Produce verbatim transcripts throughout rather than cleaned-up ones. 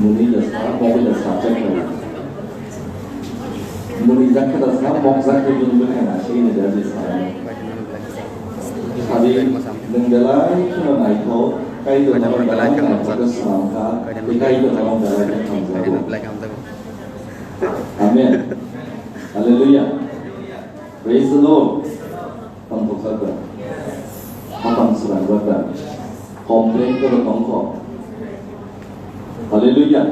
Muni da sa, mok da sa, chak da. Muni jak da sa, mok jak da, muni bwkha na, sini da ji sa. Sabi, nwng belai kheno naithok, Kaitor nono belai kheno naithok khe swnam kha, tei Kaitor nono belai kheno hamjago. Amen. Hallelujah. Praise the Lord. Tongthok jak da. Hapang swnam jak da. Complain khe tongkho. Hallelujah.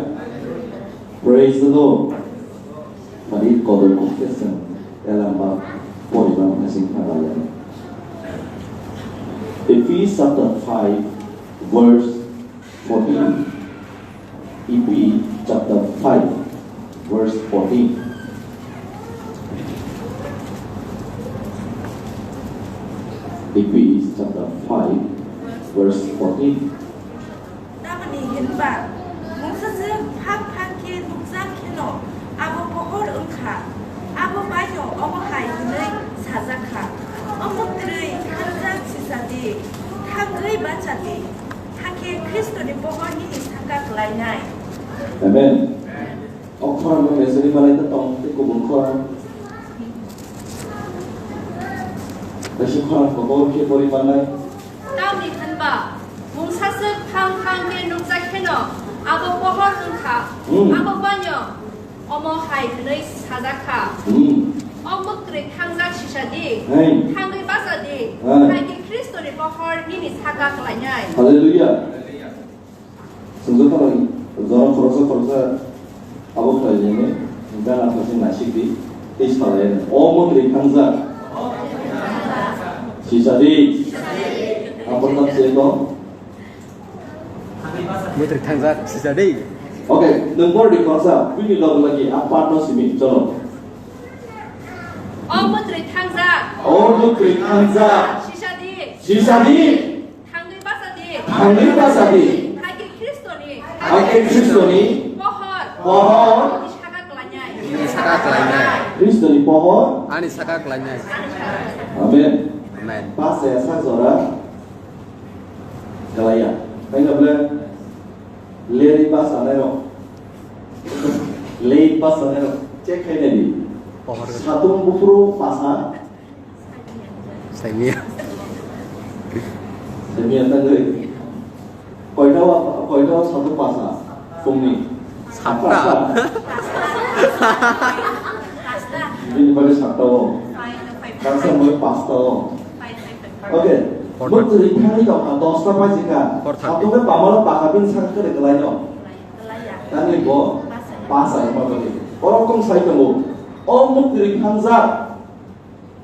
Praise the Lord. Tari kotor kok khe chwng elamba poriba phasing kha raya. Ephesians chapter five, verse fourteen. Ephes chapter five, verse fourteen. Ephesians chapter five, verse fourteen. Tamoni hinba, mungsaswk phang phang khe nukjak kheno abo pohor wng kha, abo baino omo hai hwnwi sajak kha, "Omo twrwi thangjak sisa di, thangwi bacha di, hakhe Khristoni pohor nini saka klainai." Amen. O khorang no meseni malai ta tong tei kubun khorang. Kaisa khorang kokor khe pori mannai. Tamni hwnba, mungsaswk phang phang khe nukjak kheno abo pohor wng kha. Hmm. Abo baino omo hai hwnwi sajak kha. Hmm. O mwktwrwi thangjak sisa di, hai, thangwi bacha di, hai, hai khe Khristoni pohor nini saka klainai. Hallelujah. Chwng jotono jora khoroksa khoroksa abo khlainani gana phaising naisik di tei salai, "O mwktwrwi thangjak sisa di." Ang portang se tong. Mwktwrwi thangjak sisa di. Okay, nwng bor di khoroksa, bini logi logi ang part no simi, cholo. O mwktwrwi thangjak. O mwktwrwi thangjak. Sisa di. Sisa di. Thangwi bacha di. Thangwi bacha di. Hai khe Khristoni. Hai khe Khristoni. Pohor. Pohor. Nini saka klainai. Nini saka klainai. Khristoni pohor. Ani saka klainai. Amen. Amen. Bachaya sak jora klaiya. Tei no ble leri bachanai rok. Late bachanai rok. Check khainai di. Pohor. Satung buphuru pasa. Saimiya. Saimiya tangwi. Koita o, koita o satung pasa? Phungni. Satta. Pasta. Bini bagwi satta o. Pasta bagwi pasta o. Okay. Hor thak. Mwktwrwi thangwi tongkha, dosta bajikha. Hor thak. Satung khe pamalo pakha bini sak kwrwi kwlaino. Tangwi bo pasa wngma bagwi. Borok tong sai tongo. O mwktwrwi thangjak.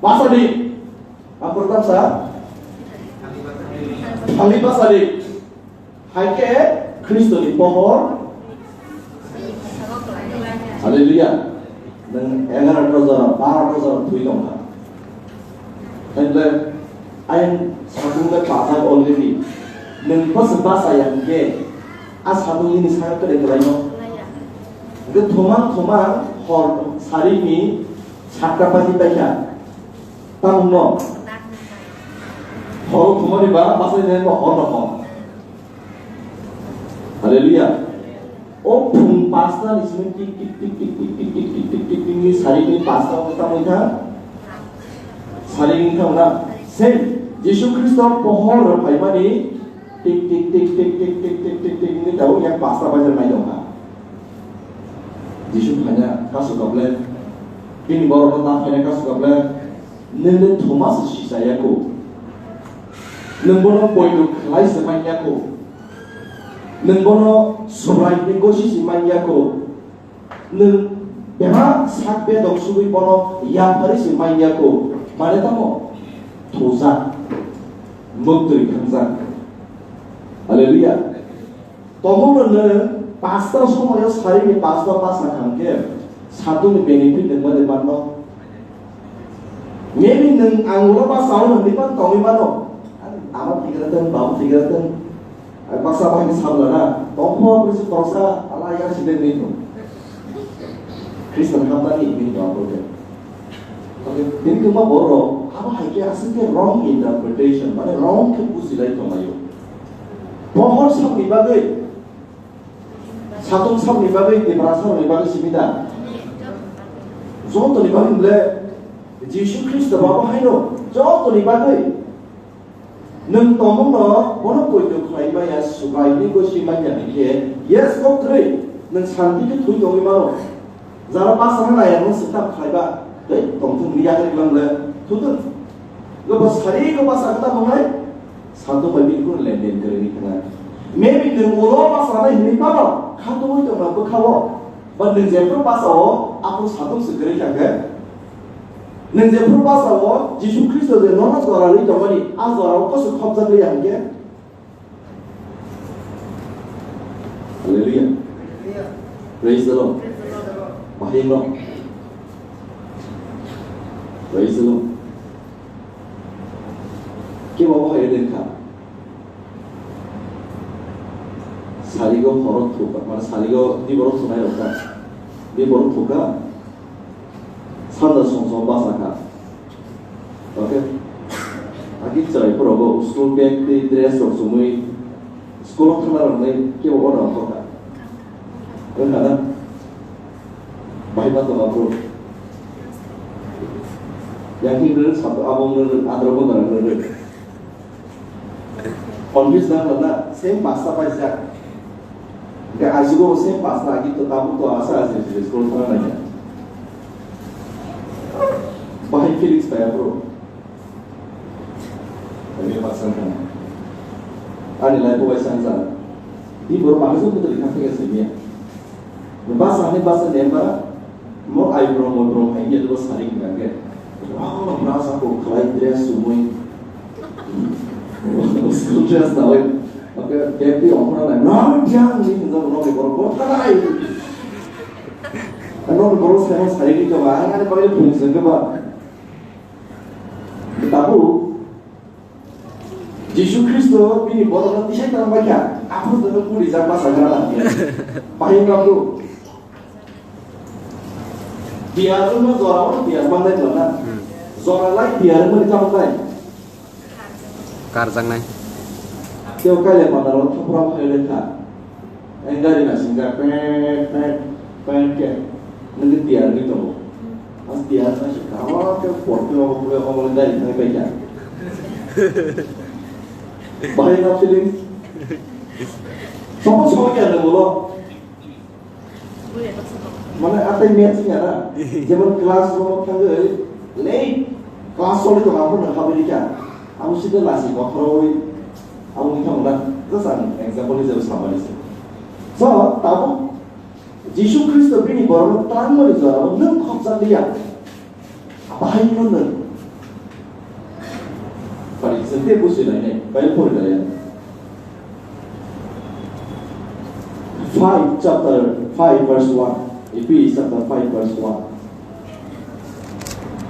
Basa di. Aphuru tamsa? Thangwi basa di. Hai khe Khristoni pohor. Hallelujah. Nwng egaroto jora, baroto jora thwi tongkha. Hwnle ayang satung le pajak already. Nwng basa basa ya hwnkhe a satung nini saka kwrwi kwlaino. Hwnkhe thumang thumang hor sarini sakta paji paikha. Tamungno. Horo thumani ba bachai nai ba hor rokho. Hallelujah. O phung pasta ni simi tik tik tik tik ni sari ni pasta o tamui tha. Sari ni tha na. Same. Jisu Khristo pohor rok phaimani tik tik tik ni tabuk yang pasta bajar mai dong ha. Jisu phaina kasu kaple. Bini borok no ta phaina kasu kaple. Nwng le thoma se sisaya kho. Nwng bono poito khlai se manya kho. Nwng bono Subrai ni gosi se manya kho. Nwng bebak sak bedok sugwi bono yapharwi se manya kho. Mane tamo? Thujak. Mwktwi thangjak. Hallelujah. Tongmungno nwng pasta somoyo sarini pasta basa kha hwnkhe satungni benefit nwng mani manno. Maybe nwng ang ulo basa o nwng dipan tongwi mano. Ama tigra tong, babu tigra tong. Baksa bahai samla na. Tongmo bwrwi se tongsa ala ya sile ni tong. Christian hamtani ni tong. Tini kwbangma borok abo hai khe aswk khe wrong interpretation, mane wrong khe buji lai tonglaio. Pohor sakni bagwi Satung sabni bagwi, Tiprasa rokni bagwi simi da? Jotoni bagwi le Jisu Khristo babo haino, jotoni bagwi. Nwng tongmungno bono poito khlai maya, subai hinwi goswi manya hinkhe, yes, kok kwrwi, nwng santi khe thwi tongwi mano. Jara basa nai ang se tam khlai ba, tei tongthung ni yakri glam le, thudun. Go ba sari go basa kata mongai, santo bai bini kun len den kwrwi ni khana. Maybe nwng ulo basa nai hinwi mano, kha tongwi tongma bwkha o. Ba nwng jephru basa o, aphuru satung se kwrwi kha khe. Nwng jephru basa o, Jisu Khristo je nono jora rwi tongmani, a jora o koso khopjak liya hinkhe. Hallelujah. Praise the Lord. Bahai no. Praise the Lord. Kebo bahai den kha. Sarigo horo thuka, mane sarigo di borok thunai rok kha. Di borok thuka. Sanja song song basa kha. Okay. Agi chwrai phuru bo school bag tei dress rok chumui school o thangna rok nai kebo ono thok kha. Wngkha na? Bahai ma tongma phuru. Yang khe rwrwk sato abo rwrwk adro bo rwrwk. Confuse na wala, same pasta paijak. Hingke ajigo bo same pasta, kintu tabuk to asa asa jili scroll khna nai. Bahai feelings paya bro. Ani pasan khna. Ani life bo bai sanja. Di boro bahai jong betul ikhang tega simiya. Basa ni basa nemba. Mo ai bro, mo bro, ai dia dulu saling gaget. Wah, lo merasa kok kelai dress sumui. School dress na oi. Oke, kayak di orang lain. Nah, dia ni kita belum di bawah kota lain. Kan orang baru saya saling di coba, ada pakai pun sengke ba. Tahu. Jisu Khristo bini borokno tisai tang bai kha, aphuru joto puri jak basa gra lang khe. Bahai wngkha bro. Tiyar wngma jora o tiyar mangnai jora na. Hmm. Jora lai tiyar wngmani tamo nai. Karjaknai. Teo kaile mandaro thopra phai le kha. Ang gari naising jak pet pet pet khe. Nang tiyar ni tongo. Ang tiyar naising kha, o khe por khe o khe o gari thai pai kha. Bahai na feeling. Sopo sopo khe ano bolo. Mane atai matching ana. Jemon class room thangwi late class soli to ang phone khabiri kha. Ang sida lasi kothoroi. Ang ni thang na. Just an example is a summary. So, tabuk Jisu Khristo bini borokno tangmani jorao nwng khopjak liya. Bahai no nwng. Pari sente busi nai nai, Bible pori nai ya. Five, chapter five, verse one. Ephesians chapter five, verse one.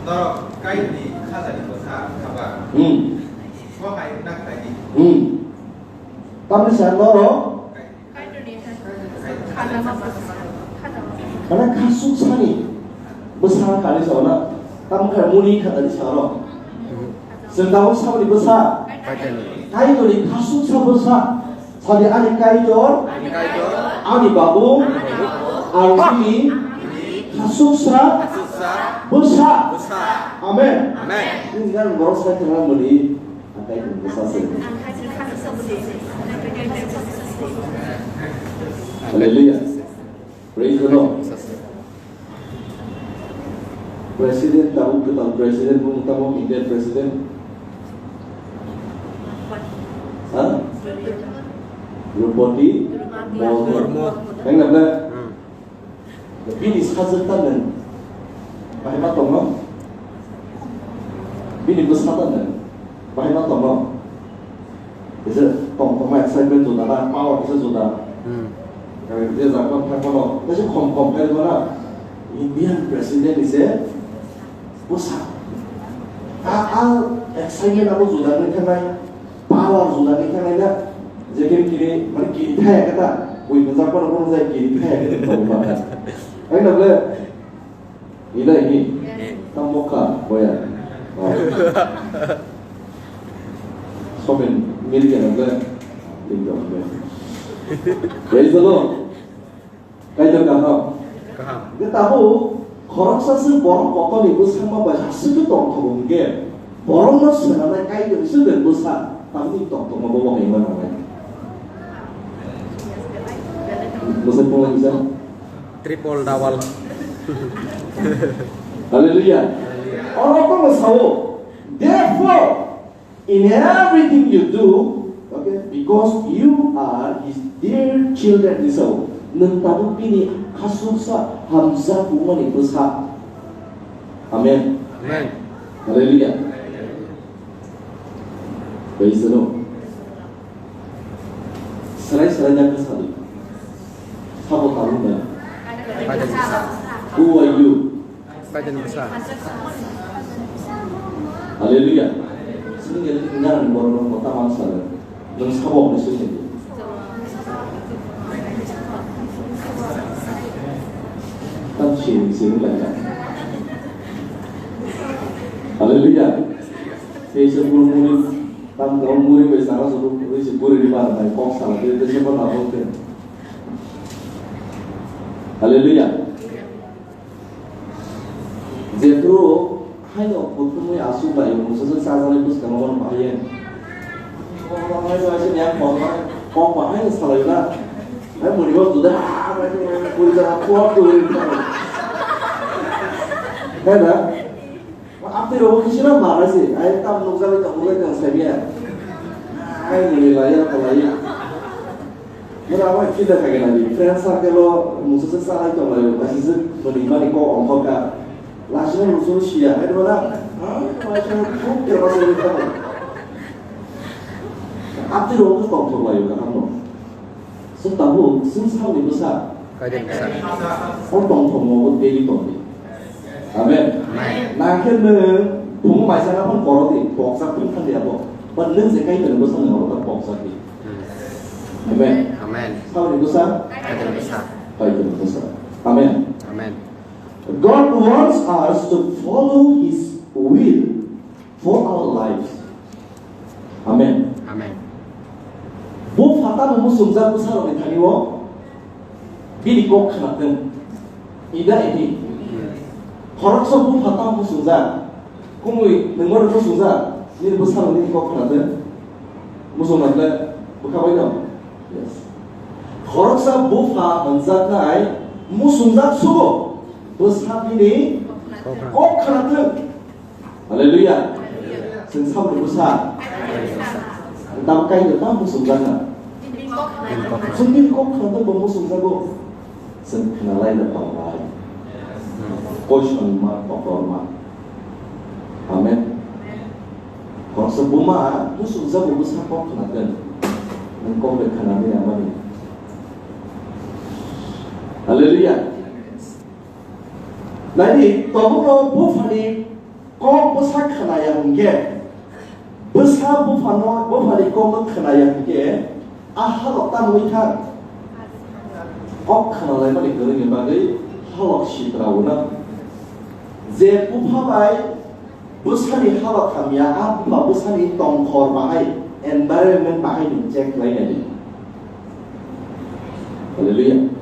Norok kaini khajani bwsa khaba. Hmm. Sohai nak tagi. Hmm. Tamni sa norok Mane khasuk sani bwsa kani sa na, tamo khe muni khatani sa ro. Chwng tabuk saboni bwsa. Kaitorni khasuk sa bwsa. Sadi ani Kaitor, ani Babu, ang bini khasuk sa bwsa. Amen. Amen. Ini kan borok sai khana muni. Hallelujah. Praise the Lord. President, tabuk kwtal president, bumung tabuk Indian president. Ha? Draupadi Murmu. Murmu. Yang mana? Hmm. Bini sajwk ta nwng bahai ma tongno? Bini bwsa ta nwng bahai ma tongno? Kisa tong tongma excitement juda na, power kisa juda. Hmm. Kami je jakon thangkono, kisa khom khom khe rwna. Indian president ni se bwsa. A, a excitement abo juda nang khe nai. Power juda ni khe naina, je khe kiri, mane kiri thaya khe ta, bui mujak bono bono jai kiri thaya khe ta, bono ba. Ai na ble, ina ini, tam mokha, boya. Oh. Somen, mil khe na ble, tingdong ble. Praise the Lord. Kaitor kaham. Kaham. Hwnkhe tabuk khoroksa se borok kotorni bwsakma bai aswk khe tongthogo hwnkhe, borokno swnamnai Kaitor se bwsa tamni tongthokma bobo hwnwi ma nangnai. Bwsai pungla kisa. Triple double. Hallelujah. Oro kono sao. Therefore, in everything you do, okay, because you are his dear children, hwnwi sao. Nwng tabuk bini aswksa hamjak wngmani bwsa. Amen. Amen. Hallelujah. Praise the Lord. Serai serai jak ke sadi. Sabo talu na. Who are you? Kaitor ni bwsa. Hallelujah. Sini jadi tinggal di borok rok kota mangsa. Nang sabo ni sini. Tam sini sini lagi. Hallelujah. Saya sebelum mulai tam kau mulai besar sebelum mulai sebelum di mana kok salah dia dia siapa nak. Hallelujah. Jephru haino kuthumwi aswk bai mungsa se chajaknai bwskango bono bahai ya. Kok bahai no salai na. Hai muribo juda, ah, puri jara kuat tu. Hai na? Apni robo kisi na mara si. Ai tam nukjagwi tong, nukjagwi tong sai ya. Ai muri lai ya, lai ya. Mura abo kida kage nani, friend circle o musu se salai tong lai, kasi se mani mani ko ongkor ka. Lasi no musu siya, hai mana? Ah, lasi no kuk kira pasal ni tong. Abdi ro ko tong tong lai ka hamo. Sung tabu, sung sao ni bwsa. Kaitor ni bwsa. O tong tong mo daily tong ni. Amen. Amen. Nangkhe nwng phung maisa na phang koro di, boksa phung thang di abo. But nwng je Kaitor ni bwsa nwng abo ta boksa di. Hmm. Amen. Amen. Sao ni bwsa? Kaitor ni bwsa. Kaitor ni bwsa. Amen. Amen. God wants us to follow his will for our lives. Amen. Amen. Bo phatano musungjak bwsarokni thani o bini kok khnathwng. Ida ini. Khoroksa bo phatano musungjak. Kumui nungmano musungjak. Nini bwsarok nini kok khnathwng. Musung nagle bwkha bai no. Yes. Khoroksa bupha hwnjaknai musungjak sugo. Bwsa bini kok khnathwng. Hallelujah. Chwng saboni bwsa. Tam kaino tam musungjak na. Chwng bini kok khnathwng bo musungjago. Chwng khnalai na tonglai. Koison ma kotor ma. Amen. Khoroksa buma musungjak bo bwsa kok khnathwng. Nwng kok bai khnanai amani. Hallelujah. Naidi, tobukno buphani kok bwsa khnaya hwnkhe, bwsa buphano, buphani kokno khnaya hwnkhe, a halok tamo wngwi thang? Kok khnalaimani kwrwngni bagwi halok sitra uno. Je bupha bai bwsani halok hamya, a bupha bwsani tongkhor bahai, environment bahai nwng check khlainani. Hallelujah.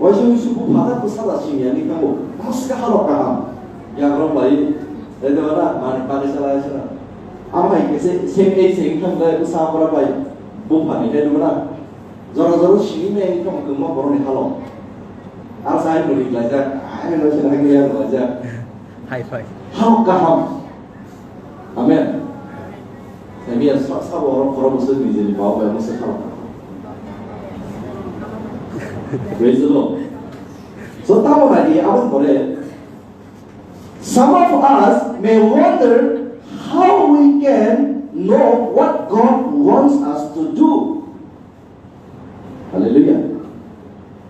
Waisa waisa bupha ta bwsa da singya ni thango. Bwska halok kaham. Yagrok bai, eh, debana, mani, mani salai sina. Amai kese, same age, same thang dai, bwsa amra bai, bupha ni dai debana. Jora jora sini me, tong tongma boroni halok. Asa ai muri laijak, ai no sina hagi ya laijak. High five. Halok kaham. Amen. Sabi ya sa sa borok khoro bwswk nijeni bau bai bwswk kha. Praise the Lord. So tamo lagi aboni pore some of us may wonder how we can know what God wants us to do. Hallelujah.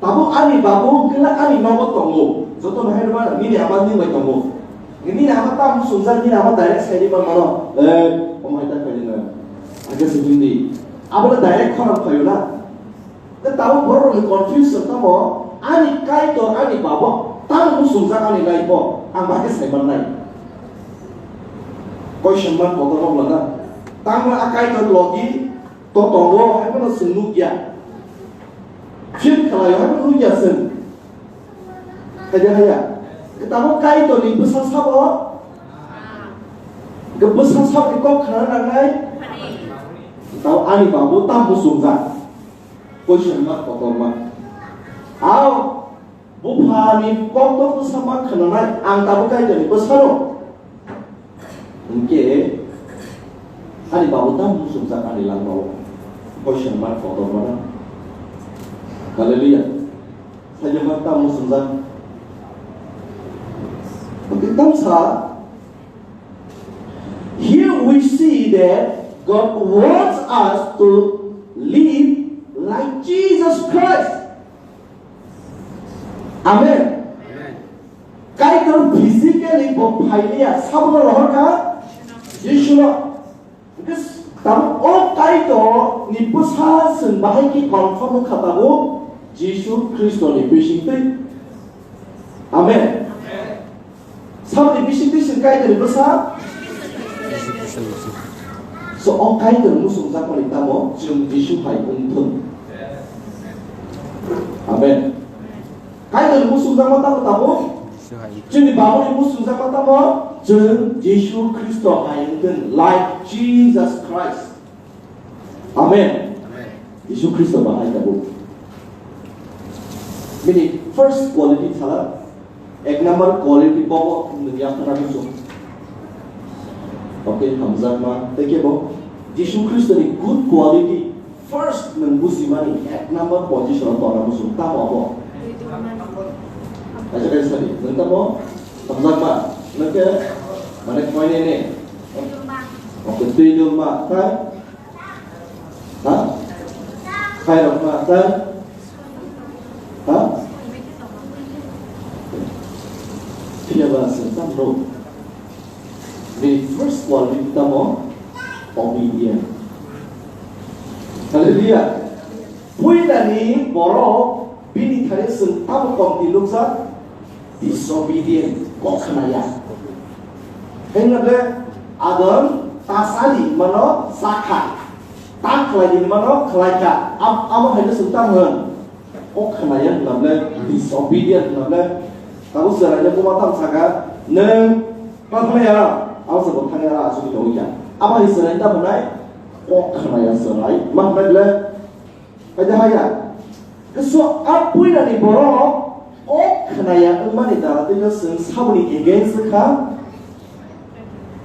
Tabuk ani babu hwnkhe ani nogo tongo. Joto no hai rwma nini ama ni bai tongo. Nini ama ta musungjak, nini ama direct sai di man mano. Eh, omo hai ta khaidi na. Aga sujun di. Abo le direct khorang khayo na. Ke tabuk borok ni confusion tamo. Ani Kaitor, ani babu, ta musungjak ani life o. Ang ba khe sai man nai. Question mark kotor rok lana. Tamo a Kaitor logi To tongo, hai phano chwng nuk ya. Feel khlai hai nukya chwng. Hai de haya. Tamo Kaitorni bwsa sabo. Ke bwsa sabni kok khna nangnai. Tamo ani babu tam muchungjak. Question mark kotorma. Ao. Buphani kokto bwsama khwnanai ang tabuk Kaitorni bwsano. Hwnkhe ani babu tamo muchungjak ani langmao. Question mark kotormano. Hallelujah. Saijak tamo muchungjak. Hwnkhe tamsa, here we see that God wants us to live like Jesus Christ. Amen. Amen. Kaitor physically bo phailiya, sabono rohorkha Jisuno. Hwnkhe tabuk o Kaitorni bwsa chwng bahai khe confirm wngkha tabuk Jisu Khristoni bisingtwi. Amen. Saboni bisingtwi chwng Kaitorni bwsa. So o Kaitor muchungjakmani tamo chwng Jisu hai wngthung. Amen. Kaitor muchungjakma tamo tamo. Chini baboni muchungjakma tamo. Chwng Jisu Khristo hai wngthung, like Jesus Christ. Amen. Jisu Khristo bahai tabo. Bini first quality thala, ek number quality bobo nwng yaphana muchung. Okay, hamjakma, tei kebo Jisu Khristo ni good quality. First, nwng bujimani ek number position o tongna muchung tamo abo? Kaisa kaisa sadi, nwng tamo hamjakma, nwng khe mane koine ne? Oke, twi dulma, tai? Ha? Khairokma, tai? Ha? Phiya ba se tamo? The first quality tamo obedient. Hallelujah. Puilani borok bini thani chwng tamo tongdi nukjak, disobedient, kok khnaya. Hingkhe Adam tasani mano sakha, ta khlaidi mano khlaikha. Am-, amo haino chwng tamo hwn? Kok khnaya hwnna ble, disobedient hwnna ble. Tabuk chwraino buma tamo saka, nwng ma thangya, abo se bo thangya, asugwi tongwi kha. Abo hai chwrai tamo nai, kok khnaya chwrai, ma hwnna ble. Hai de haya. So, a puilani borok kok khnaya wngmani dara twi no chwng saboni against kha.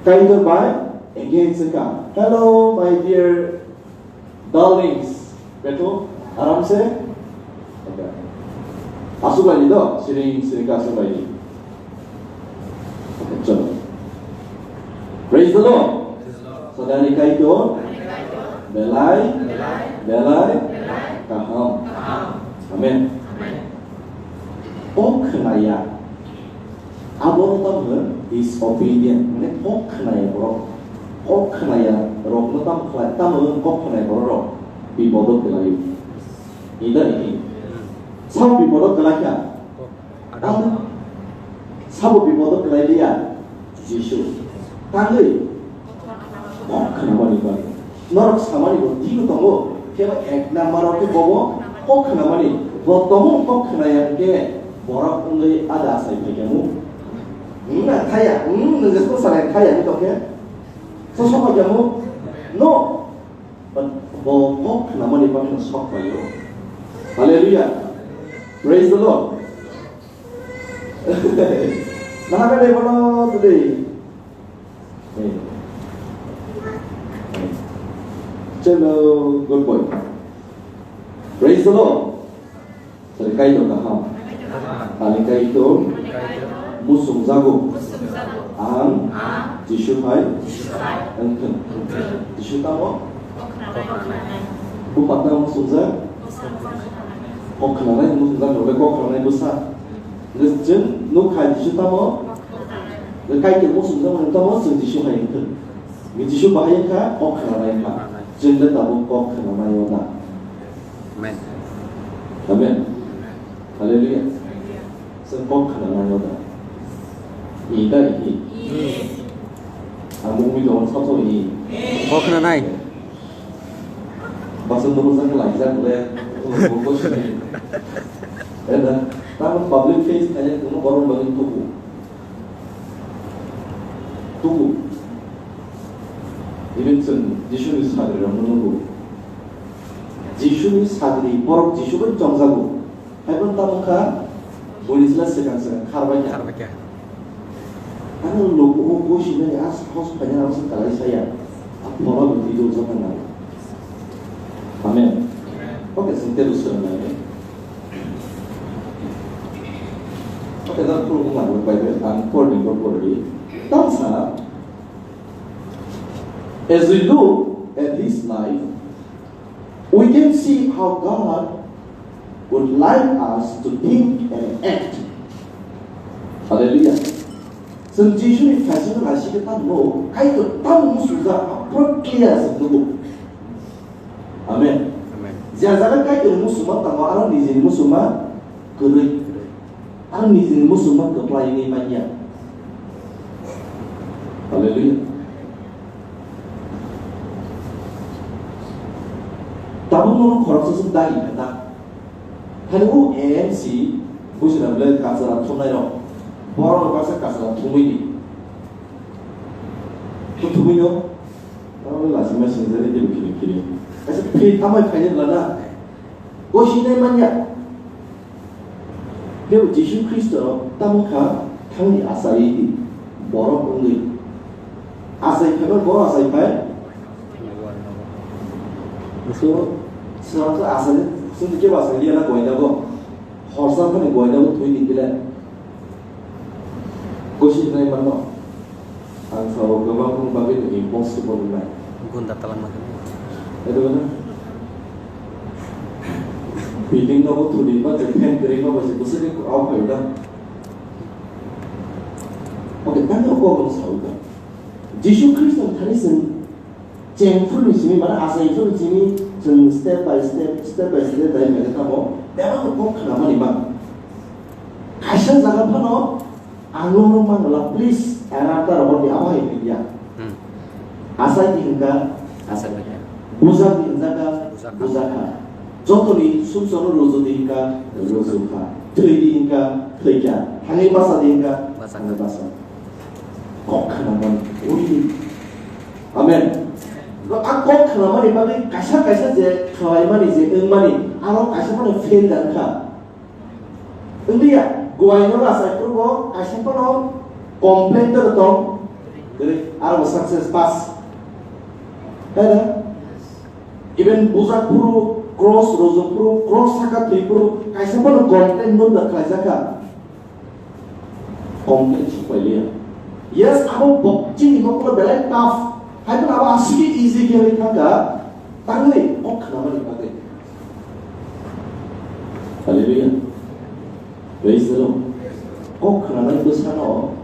Kaitor bai against kha. Hello, my dear darlings. Beto, aram se. Asuk lai ni do, siring, siring ka asuk lai ni. Chalo. Praise the Lord. Sadani Kaitor belai, belai kaham. Amen. Kok khnaya. Abo no tamo hwn disobedient, mane kok khnaya borok. Kok khnaya rok no tamo khlai, tamo hwn kok khnaya borok rok bipodo kwlaio. Ida ini. Sabo bipodo kwlaikha. Ang sabo bipodo kwlai liya. Jisu. Tangwi. Kok khnamani bagwi. Norok samani bo tino tongo. Khe ek number o khe bobo kok khnamani. Bo tongo kok khnaya hwnkhe borok wngwi ada asai phaikha mu. Wngna thaya, wng nwngjak to sanai thaya wng tongkhe. So sok phaikha mu. No. But bo kok khnamani bagwi no sok phaio. Hallelujah. Praise the Lord. Nahaka de bono today. Hey. Hey. Chalo, good boy. Praise the Lord. Sari Kaitor kaham. Ani Kaitor musung jago. Ang Jisu hai wngthung. Jisu tamo? Bupha tamo musungjak? Kok khnanai musungjak, kok khnanai bwsa. Chwng nuk khai Jisu tamo? Kaitor musungjak mani tamo chwng Jisu hai wngthung. Jisu bahai wngkha, kok khnanai wngkha. Chwng le tabuk kok khnanai o da. Amen. Amen. Hallelujah. Chwng kok khnanai o da. Ni da ni. Ang mungwi tongo sabo ni. Kok khnanai. Basa nungwi jang laijak le. Eda, tamo public face khaina tongma borok bagwi tubu. Tubu. Even chwng Jisuni sagrirokno nugo. Jisuni sagri borok Jisu bai chongjago. Haiphano tamo kha, boni sla swkang swkang kharbai kha. Kharbai kha. Ano logo o bosinai a sahos phaina aro se kalai saya. A phola bo twi do jokha nai. Amen. Okay, sing tebo swrang nai. Okay, da puro ko nang bai bai ang por ni ko por ni. Tamo sa, as we look at his life, we can see how God would like us to think and act. Hallelujah. Chwng Jisuni phaisingno naisingwi tamo, Kaitor tamo musukjak, aphuru clear se nugo. Amen. Amen. Je jaga Kaitor musukma tamo, aro nijini musukma kwrwi. Ang nijini musukma kwplai wngwi manya. Hallelujah. Tabuk nono khoroksa se dagi kha ta. Thani o A M C bujina bwle kachara thumnai rok. Borok rok baksa kachara thumwi di. To thumwi no. Tabuk lasima sinjari kiri kiri kiri. Kaisa phi tamai phaini bwla na. Gosinai manya. Tei Jisu Khristo tamo kha thangni achaiwi di, borok wngwi. Achai phaibar borok achai phai. So, swrang khe achai, chwng khe achai liya na goinda go. Horsa thani goinda go thwi di kile. Gosi hinai mano. Ang sao kwbang bumung bagwi no impossible wngnai. Gunda talangma khe. Edo na? Building no bo thudi ba je fan kwrwi ma bo je bwswk khe kwrwi phaio da. Okay, tamo kok no sao da. Jisu Khristo thani chwng chengphuru ni simi, mane achaiphuru ni simi chwng step by step, step by step dai mene tamo bebak kok khna mani ma. Kaisa jaga phano Ang no mangla, please, erata rohor di abo hai media. Hmm. Asai di hingka, asai media. Bujak di hingka, bujak kha. Joto ni sumsono ruju di hingka, ruju kha. Thwi di hingka, thwi kha. Thangwi basa di hingka, basa kha. Thangwi basa. Kok khna man, uri. Amen. Ang kok khna mani bagwi kaisa kaisa je khlai mani je wng mani, aro kaisa mani fail dan kha. Wngya, guai no rw sai phuru bo kaisa phano complain to tong kwrwi, aro bo success pass. Hai na? Even bujak phuru, cross rojak phuru, cross saka thwi phuru, kaisa phano complain no da khlai jakha. Complain suk pai liya. Yes, abo bo chini mokolo belai tough. Hai phano abo aswk easy khe wi thangkha. Tangwi kok khna mani bagwi. Hallelujah. Praise the Lord. Kok khnanai bwsano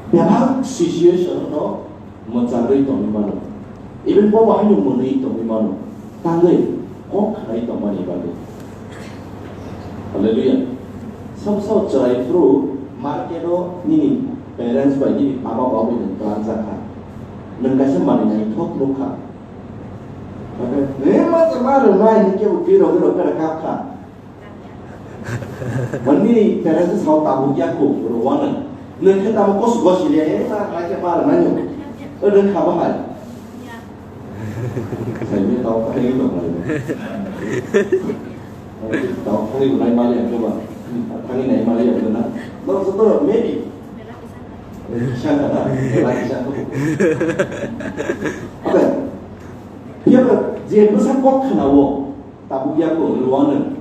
bebak situation no mwcharwi tongwi mano. Even bo bahai no mwnwi tongwi mano. Tangwi kok khnai tongmani bagwi. Hallelujah. Samsa chwrai phuru market o nini parents bai nini ama babai nwng twlangjakha. Nwng kaisa manwi naithok nukha. Oke, nini ma se ma rwnai hini kebo biro biro khe kap kha. Mani parents sao tabuk ya ko rwano. Nwng khe tamo kos gosi le, eh, ma, ma khe ma rwnai no. O nwng kha bahai. Sai ni tau kha ni dong lai. Tau kha ni nai ma le ko ba. Kha ni nai ma le ko na. No, so to maybe. Kisa ka na, la kisa ko. Oke. Phiya ba je bwsa kok khna o, tabuk ya ko rwano.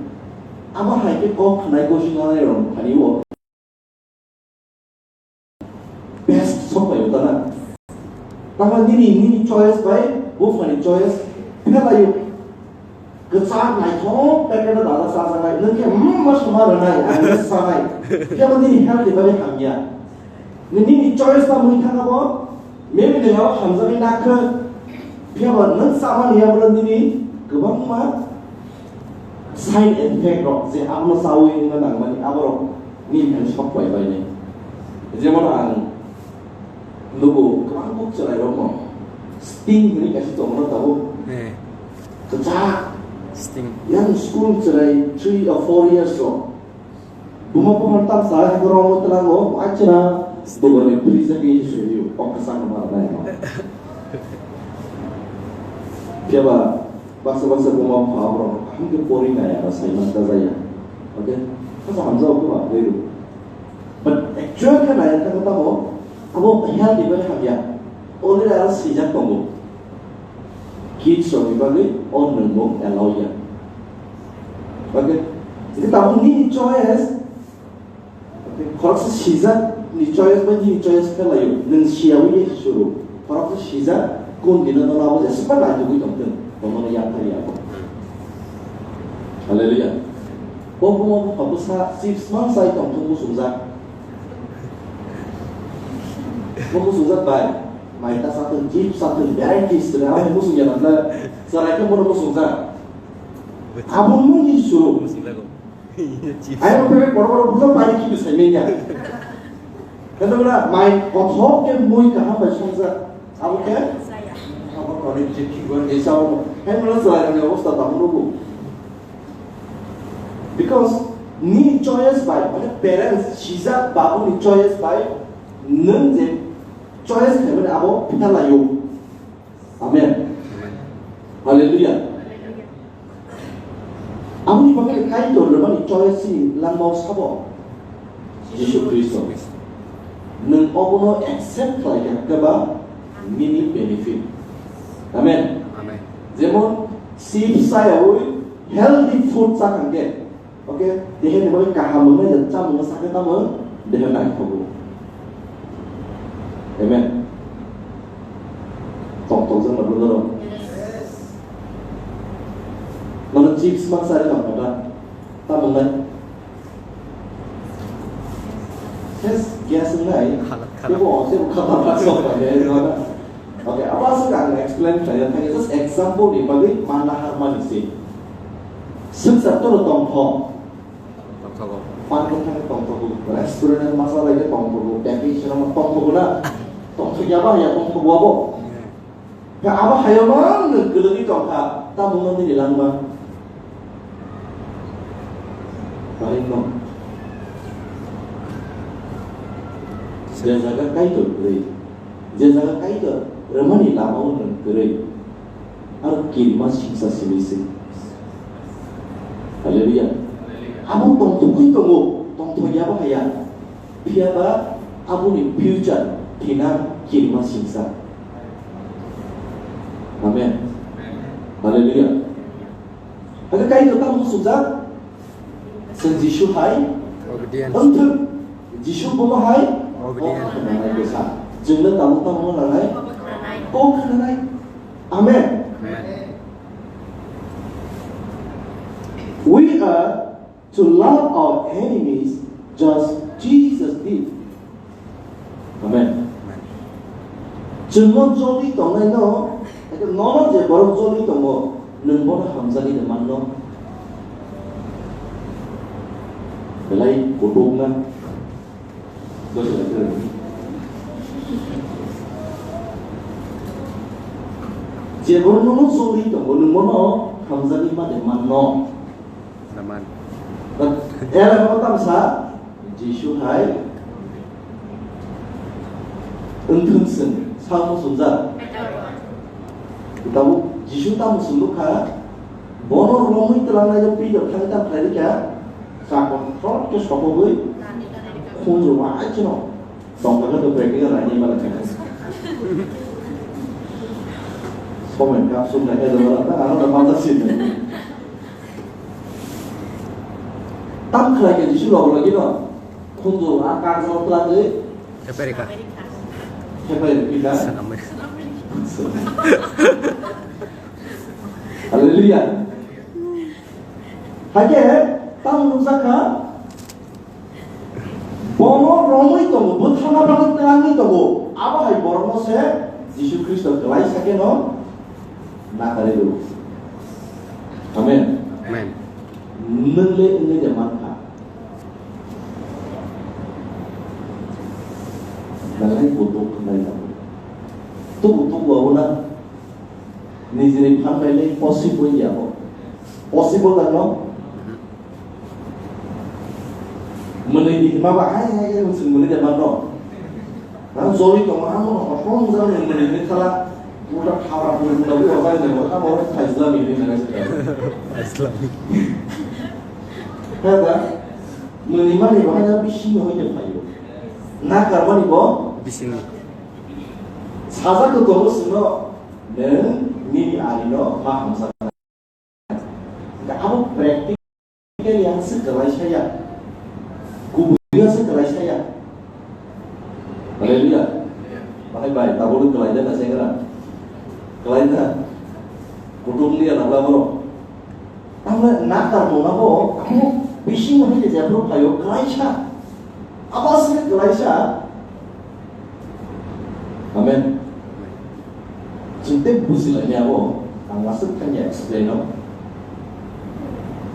Abo hai khe kok khnai gosi nanai rok thani o. Best sok bai uta na. Tama nini, nini choice bai, buphani choice, phelaio. Kwchak naithok packet o dada chajaknai, nwng khe, hmm, ma soma rwnai, ang khe sanai. Phiya bo nini health ni bagwi hamya. Nini choice ta mui thang abo, maybe nwng abo hamjaknai nakha. Phiya bo nwng chamani abo nini kwbangma side effect rok je abono chawi wngna nangmani aborok nini thani sok pai bainai. Jemon ang nugo kwbang kok chwrai rokno Sting hwnwi kaisa tongo no tabuk. Eh. Kwchak. Yang school chwrai three or four years o. Buma buma tam sa ko rong mo tlang o, achana bugani free sa ke isu yu, ok sa ko mar dai no. Kya ba, baksa baksa buma buma rong, ham ke pori na ya, sai man ta ya. Okay? Ka sa hamza ko ba, dai ru. But actual ka na ya, ka ta mo, abo health di ba ham ya. Only ara sijak tongo. Kids rokni bagwi o nwngmung allow ya. Okay? Hwnkhe tabuk nini choice, okay, khoroksa sijak ni choice bai nini choice khe laio. Nwng siyaui ye suru. Khoroksa sijak kun dino nono abo jesukma naitugwi tongthung, bonono yapharwi ya bo. Hallelujah. Bo buma bupha bwsa chips mang sai tongthung muchungjak. Bo muchungjak bai. Mai ta satun, chips satun, varieties tene, abo muchungya nang le. Chwrai khe bono muchungjak. Abo mui ni suru. Ai mo phe boro boro bujo pai ki bisai me ya. Kendo na mai kothok ke mui kaham bai songjak. Abo ke? Abo kori je ki gon e sao. Hai mo chwrai ni obostha ta mo. Because ni choice bai, mane parents, sijak babu ni choice bai, nwng je choice khaimani abo phitalaio. Amen. Hallelujah. Aboni bagwi Kaitor rwmani choice ni langmao sabo Jisu Khristo. Nwng obono accept khlai kha khe ba nini benefit. Amen. Amen. Jemon chips sayaui healthy food sakha khe, okay, dehe ni bagwi kaham wngnai jat chamung sakhe tamo dehe naithogo. Amen. Tong tong jang na brother. Nono chips ma sari tong kha ta. Tamo nai. Ses gas nai. Khalat khalat. Kebo se khalat khalat sok bai ya. Okay, abo aswk ang explain khlai ya, thangya just example ni bagwi manna harmani se. Swngchar toro tongthok. Tongthogo. Pan kwthang tongthogo, restaurant masa lai tongthogo, packing swnam tongthogo na. Tongthok ya ba ya tongthogo abo. Khe abo hayo man nwng kwlwgwi tongkha, tamo no nini langma. Paling no. Je jaga Kaitor kwrwi. Je jaga Kaitor rwmani lama o nwng kwrwi. Aro kirima singsa simi se. Hallelujah. Abo tongthogwi tongo, tongthok ya bo haya. Phiya ba aboni future thina kirima singsa. Amen. Hallelujah. Hakhe Kaitor tamo sujak? Chwng Jisu hai Obedience. Wngthok. Jisu bomo hai Obedience. Khwnanai bwsa. Chwngno tamo tamo nanai? O khwnanai. Amen. Amen. We are to love our enemies just Jesus did. Amen. Chwngno joli tongnaino, eke nono je borok joli tongo, nwng bono hamjagwi de manno. Belai kutukna. Je borok nono joli tongo, nwng bono hamjagwi ma de manno. Naman. Era no tamsa Jisu hai wngthwng chwng sa muchungjak. Tabuk Jisu tamo swngwkha, bono romwi twlangnai Pitor thangwi tamo khlai rikha, chakon throt khe sokogwi khunju wai kheno. Tongthok khe to practical raini mala khe. Somen kap sum na khe dawala ta ano da mata sin. Tam khlai khe Jisu logo logi no. Khunju a kar jok tla de. Heperika. Heperika. Sanamai. Hallelujah. Hakhe tam nukjakha. Bono romwi tongo, bwthana bagwi twlangwi tongo. Abo hai borokno se Jisu Khristo kwlai sakeno nakarwi rwo. Amen. Amen. Nwng le wngwi de mankha. Nangnai bo tok khnai tongo. Tubu tubu abo na nijini phan bai le possible ya bo. Possible da no? Mwnwi di hima ba hai hai khe chwng mwnwi de mano. Na jori tongo amo no hotong jang mwnwi ni thala. Puta khara puta puta puta bai de mo amo thai jla mi ni na. Islami. Kada mwnwi mani bahai na bisi no hoye phayo. Na karmani bo Bisingni. Sajak to tongo sino neng nini ari no ma hamsa. Abo practically ang se kalai saya. Kubui ang se kalai saya. Haleluya. Bahai bai, tabuk kalai da na saya kena. Kalai da. Kutung dia nabla bro. Ang na tar mo na bo, ang bisingo hoi je jepro phayo kalai sa. Abo aswk khlaisa. Amen. Chwng tei bujilaini abo, ang aswk thani explain o.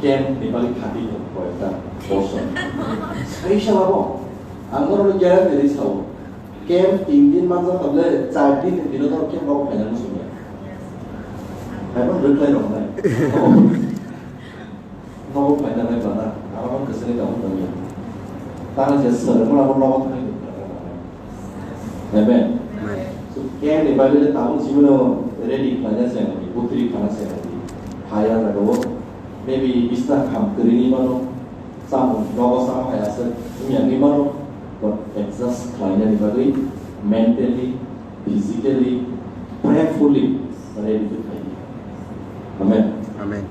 Camp ni bagwi khati tong koyekta portion. Kaisa abo, ang norokno guarantee ri sao. Camp tin din manjak table, char din ni dino norok camp rok phaina muchungya. Hai bo rwkhlai rok nai. Nogo phaina nai bana, aro ang kwchwni tamo tongya. Tamo je sir, mura bo nogo thangwi tongya. Amen. Amen. So, khe ni bagwi le tamo simi no ready khlaina se nai, butri khana se nai. Phaya na go, maybe bisna kham kwrwi ni mano, samung nogo sam phaya se, wngya ni mano, but adjust khlaina ni bagwi mentally, physically, prayerfully ready to khai. Amen. Amen.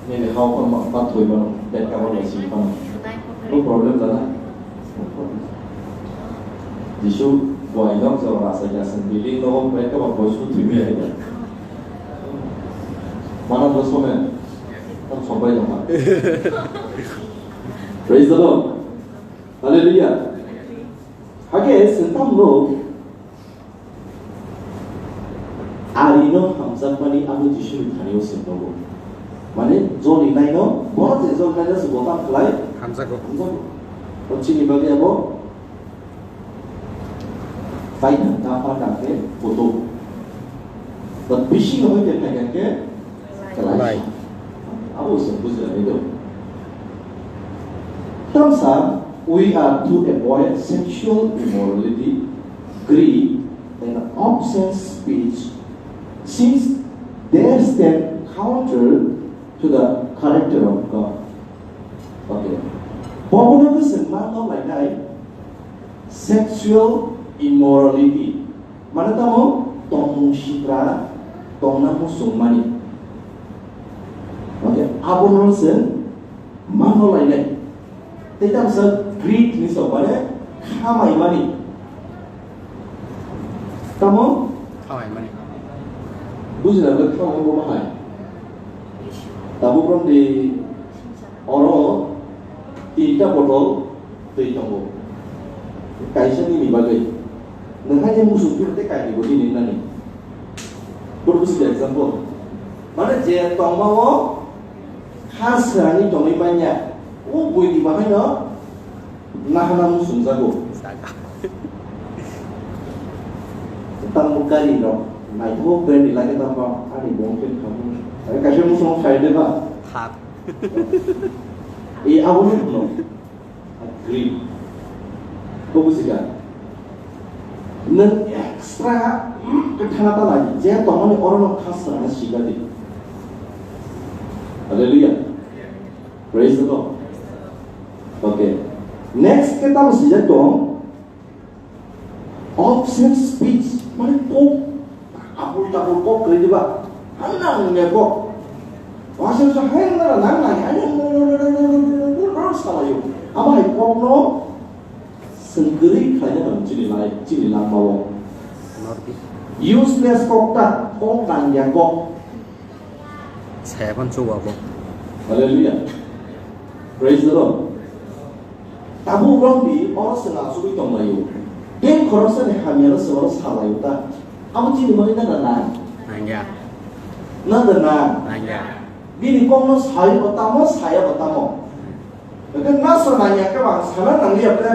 Nini hao kono ma pathoi mano, bed kabo dai sing kono. No problem dana. Jisu buai dok jora rasa jasen building no bed kabo boi su thui mi ai. Mana bosome. Tam sombai dong. Praise the Lord. Hallelujah. Hake sentam no. Arino hamjakmani abo Jisuni thani-o se nogo. Mane, joli naino, bono je joli naino se bo tang khlai? Hamjago. Hamjago. O chini bagwi abo paithak ta pha ta khe kotor. But bisingo hoi khe phai khe Kalai. Kalai. Abo se bujinani do. Tamsa, we are to avoid sexual immorality, greed, and obscene speech, since they stand counter to the character of God. Okay. Bobono bwswk ma tonglainai sexual immorality. Mane tamo tongmung sikra tongna muchungmani. Okay, abono se mano lainai. Tei tamsa greed ni sok mane khamai mani. Tamo? Khamai mani. Bujina le khamai bo mahai. Tabo brom di oro tinta botol twi tongo. Kaisa nini bagwi. Nwng hai je muchung phiro tei kainwi bo nini nani. Purpose example. Mane je tongma o kha srani tongwi manya. O buini bahaino nahana muchungjago. Tambo gari rok naithok brand ni lage tambo ani bong khe thamu. Kaisa muchung khai de ba. Thak. E abo ni no. Agree. Ko bujika. Nwng extra, mm, kwthana ta lai, je tongmani oro no khasrangna sika di. Hallelujah. Praise the Lord. Okay. Next ke tamo sijak tong. Obscene speech, mane kok, abul tabul kok kwrwi diba? Ang nang ne kok. Wasa sa hai nang nang nang hai nang salayo. Abo hai kok no sengkri khlaina nang chini lai, chini langmao. Useless kok ta, kok nang ya kok. Saya phan chuba bo. Hallelujah. Praise the Lord. Tabuk romdi oro chwng achugwi tonglaio. Tei khoroksani hamyano chwng oro salaio ta. Abo chini bagwi nang na nang? Nangya. Nang da nang? Nangya. Bini kokno sawi bo tamo, saya bo tamo. Hwnkhe nasra nangya khe bo ang sana nangliya ble.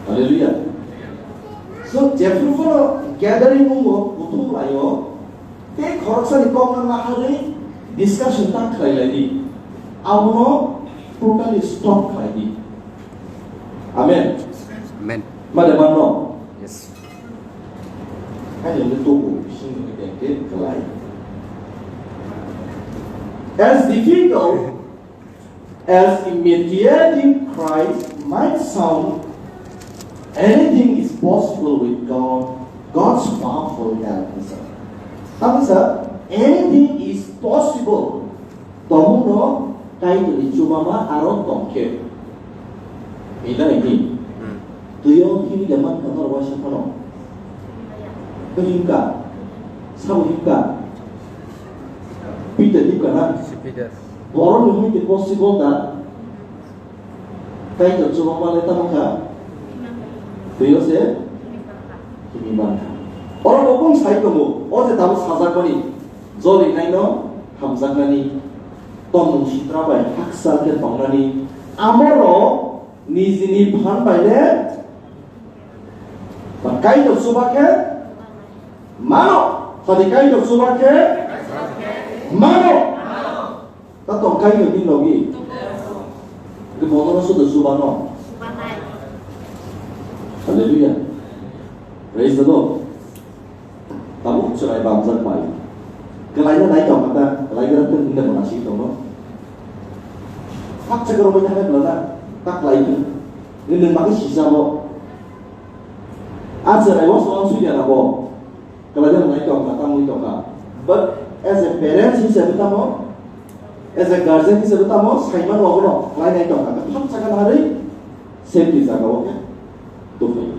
Hallelujah. So, jephru phano gathering wngo, kuthum laio, tei khoroksani kokno naharwi, Discussion ta khlai lai di. Abono totally stop khlai di. Amen. Amen. Mane mano. Yes. Kani le to ko bising ni de ke khlai. As difficult as imitating Christ might sound, anything is possible with God, God's powerful help. Tamo sa, anything is possible. Tongmungno Kaitorni chubama aro tongkhe. Ina ini. Hmm. Tuyo himya man kha norok waisa phano. Himka. Sabo himka. Peter himka na. Si Peter. Borok ni himte possible da. Kaitor chubama le tamo kha. Tuyo se. Himya man kha. Oro bokong sai tongo. O je tamo sajak mani. Joli naino hamjaknani, tongmung sitra bai hakchal khe tongnani, amoro nijini phan bai le ba Kaitor chuba khe mano, sadi Kaitor chuba khe mano. Ta tong Kaitor ni logi. Ke bono sudo chuba no. Hallelujah. Praise the Lord. Tabuk chwrai bamjak bai. Kwlaina nai tong kha ta, kwlai gra tong hwnwi bo nasi tongo. Hakcha kwrwngwi thangkhe bwlana ta kwlai thung. Nini nwng bagwi sijabo. A chwrai o song sui ya na bo. Kwlaina nai tong kha, tamo wng tong kha. But as a parents hisabe tamo, as a guardian hisabe tamo, saimano abono kwlai nai tong kha. Hakcha khe narwi, safety jaga o khe tongphai.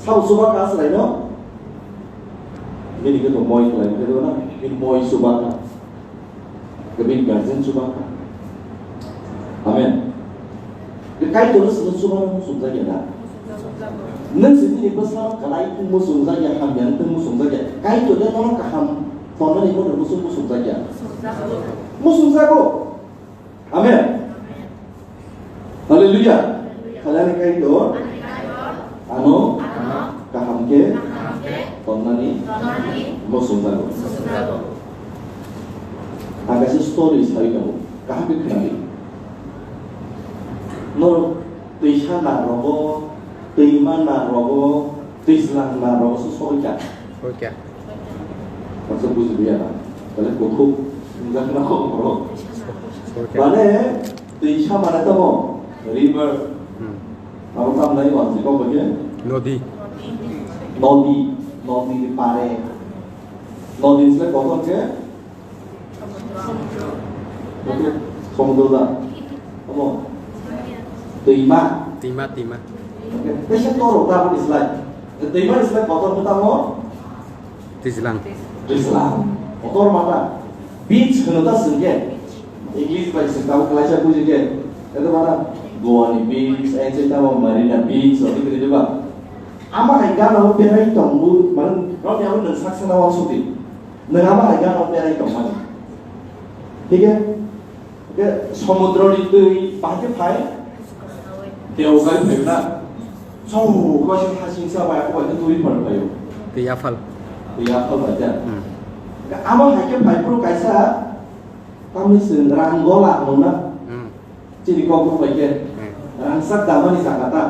Sabo chuba kha chwraino, bini khe to moi khlai khe na, bini moi chuba kha. Khe bini guardian chuba kha. Amen. Khe Kaitor se chuba no muchung jak ya da. Nung se bini bwsa kwlai muchung jak ya, hamya wng muchung jak ya. Kaitor le nono kaham tongnani bono muchung muchung jak ya. Muchung jago. Amen. Hallelujah. Khalani Kaitor ano kaham khe tonnani muchung jago. Ang kaisa story sai tongo, kaham khe khwnadi. Norok twisa nar rogo, twima nar rogo, twijlang nar rogo se soi kha. Soi kha. Masa bujiya na. Tale kuthuk wngjakna kok borok. Soi kha. Mane twisa mane tamo river. Hmm. Abo tamnai wansi kok bai khe? Nodi. Nodi. Nodi ni pare. Nodi se kotor khe? Samudro da. Omo. Twima. Twima, twima. Oke. Tei se toro da bo dislike. Twima dislike kotor mo tamo? Twijlang. Twijlang. Kotor mata. Beach hono ta sungke. English bai se tamo klaisa buji ke. Eto mana Goa ni beach, ai se tamo Marina Beach, oti kiri ba. Ama hai gana o berai tong bu, man, rok ya nang saksa na wa suti. Nwng abo hai gana berai tongmani. Thik khe, khe somudro ni twi bahai khe phai, teo gai phai na. Chau, koi se hasing sa bai, koi se twi phar phai. Twi aphal. Twi aphal bai ja. Hmm. Khe abo hai khe phai phuru kaisa, tamni se rang gola hwnna. Hmm. Chini kok rok bai khe, hmm, rangchak damani jaga ta.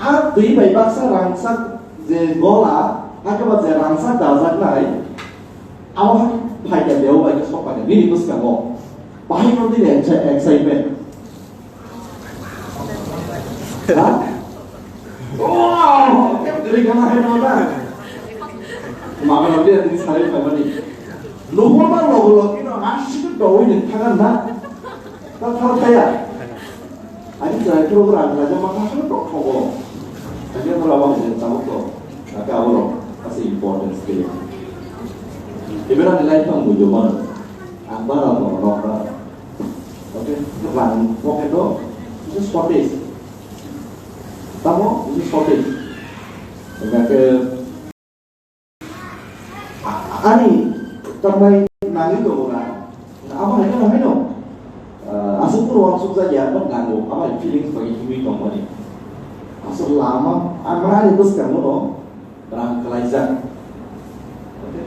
A twi bai baksa rangchak je gola, hakhe ba je rangchak dajaknai, abo hai phaikha beo bai khe sok phaikha bini bwskango. Bahai no tini exci-, excitement. Ha? Oh, khe kwrwi gana hai no na. Mama no dia tini sari phaimani. Luhurma logo logi no asik dowi ni thagan na. Ta thar thaya. Ani chwrai program raja ma thang thang tok thogo. Ani program ni tabuk to. Ake abo rok ase importance ke. Ibera ni life ang bujo mano. Ang bara no no ba. Okay, rang pocket do. This is shortage. Tamo, this is shortage. Enggak ke Ani tambai nangwi tongo na. Abo hai no, hai no. Ah, aswk phuru wansuk jak ya, bo nango. Abo hai feelings bai himwi tongmani. Aswk lama, amrani bwskango no, rang kwlaijak. Okay.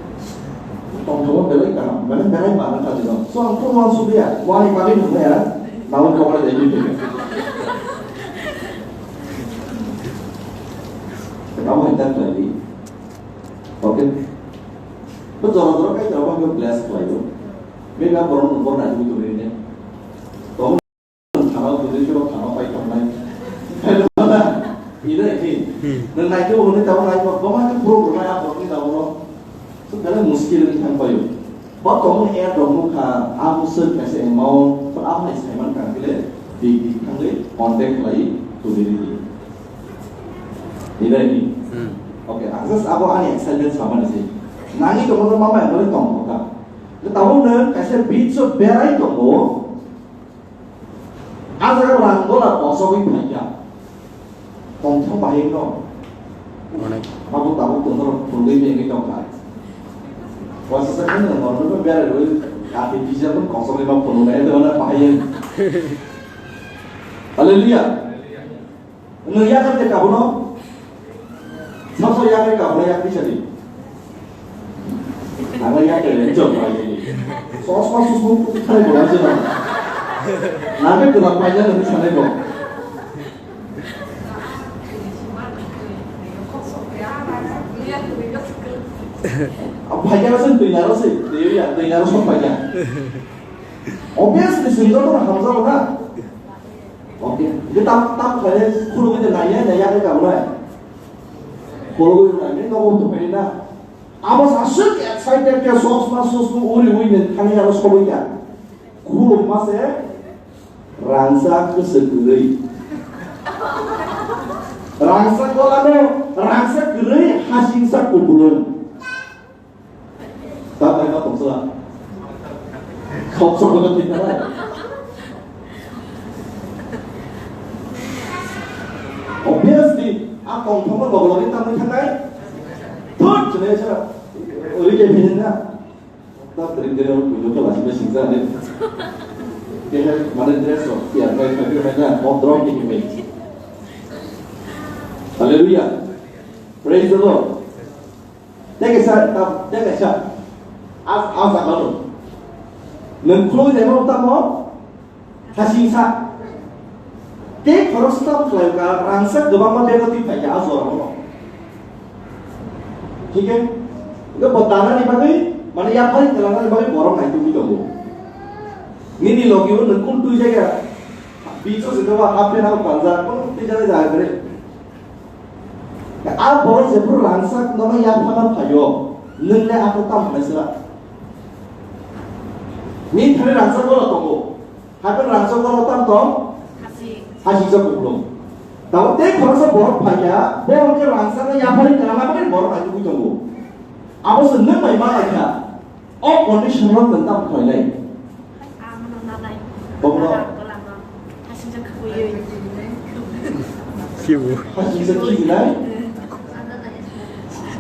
Tongthokma belai kaham. Mane berai mana ta jino. So ang phone wan subiya. Wani mani nungya. Nawi kobra dai ni. Kamu hentak lagi. Oke. Betul betul kayak apa yang bless lagi. Bega borom borom nanti itu ini. Thana o twi khe thana pai tongnai. Ida khe. Hmm. Nwng naikhe bo hwnwi tabuk nai bo bama khe borok rwnai a borokni tabuk no. So kale muskil wngwi thang paio. Bo tongmani app rok nukha, abo swk kaisa amount, so abo hai saiman kang khe le dik dik thangwi contact khlai tubui ridi. Ida khe. Hmm. Okay, ang just abo ani excitement samani se. Nangwi tongmani mama emani tong kha. Tabuk nwng kaisa beach o berai tongo. A jaga rang dola kosogwi phaikha. Tongthok bahai no. Onek. Abo tabuk tongthok phunugwi mengwi tongkha. Wasa sakhe no norok no berai rwi artificial no kosogwi ma phunuknai, ede wana bahai. Hallelujah. Nwng yakar de kabono? Sabo yakar kabono yak bisa di. Ang yakar de jom pai di. Sos sos sos sos thai bola jom. Nang ke kela pai jana ni sanai bo. Apa ya sen tu naro se, tu ya, tu naro so pai ya. Obviously, sini tu hamzah na. Oke, itu tam tam kaya khulugwi de naiya naiya ke kamu nai. Khulugwi naiya no bo to pedi na. Abo aswk excited ke sos ma sos ma uri uri ne thani aro sogwi ya. Khuluk ma se rangsa kwswk kwrwi. Rangsa kolano rangsa kwrwi hasingsa kubulung. Tamo ema tongsa. Khop sok no tingkara. Obviously, a tongthokma bogologwi tamo thangnai. Thut, chene sa. Ori ke binin na. Ta tring tring oro pujo ko lasi me singsa ne. Ke he mane dress ro, ya kai kai kai na, hot drop ni me. Hallelujah. Praise the Lord. Tei kaisa, ta-, tei kaisa. A, a jaga no. Nwng khulugwi naima tamo? Hasingsa. Tei khoroksa tamo khlai ka, rangsa kwbangma bego twi phaikha a jora o. Thik he? Bo tanani bagwi, mane yaphari kwlangnani bagwi borok naitugwi tongo. Nini logi o nwng kung twi jaya. Bicho se to ba half an hour panjak, kono twi jaya jaya kare. A borok jephru rangchak nono yaphana phaio, nwng le ako tam hwnwi sra? Nini thani rangchak bola tongo. Hakhe rangchak bola tam tong? Hasing. Hasingsa kuplung. Tamo tei khoroksa borok phaikha, bo hwnkhe rangchakno yaphari tongna bagwi borok naitugwi tongo. Abo se nwng bai ma laikha. O condition no tong tam khlainai. Amo no nanai. Bobo no. Bola no. Hasingsa khuyui. Sibu. Hasingsa khuyui nai.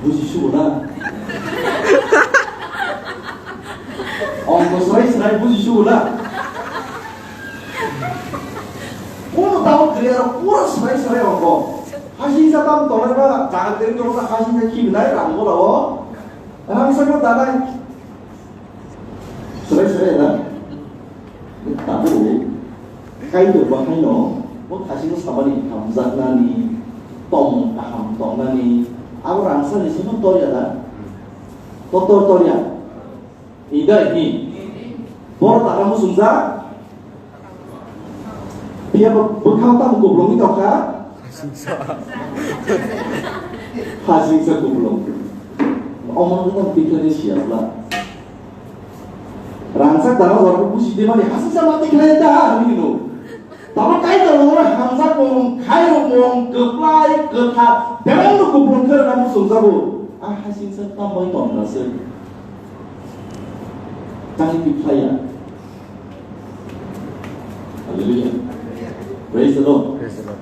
Buji subo na. Ongko srai srai buji subo na. Kono tamo clear pura srai srai ongko. Hasingsa tam tonai ba jaga teri tongsa hasingsa khuyui nai rang bola o. Rangchak no danai. Srai srai da. Tabuk Kaitor bahaino bo khasino sabani hamjaknani, tong kaham tongnani, abo rangchakni simi torya da? Kotor torya. Idai hi. Boro tara muchungjak. Phiya bo bwkhao tamo kuplungwi tongkha? Hasingsa kuplung. Omo wngkha tamo tikhlani siyasla. Rangchak dana jorok busi de mani hasingsa ma tikhlai da hinwi hino. Tamo Kaitor oro hamjak mung, khairok mung, kwplai, kwthar, bebak no kuplung khe rwna muchungjago. A hasingsa tambai tongna se. Tani tikhlaiya. Hallelujah. Praise the Lord. Praise the Lord.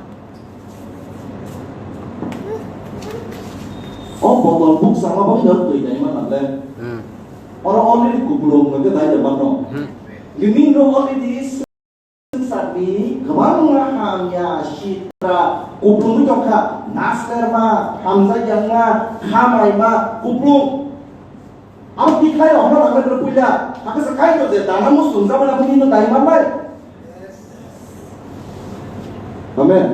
O botol buksa ma bagwi no twi dai ma nang le. Hmm. Oro already kuplung nang dai da ma no. Hmm. Gimi no already swngcharni kwbangma hamya sitra kuplungwi tongkha. Naslerma, hamjakya wngma, khamaima, kuplung. Ang tikhai rok no nang le puila. Hakhe se kai to je dana musung jabana muni no dai manai. Amen.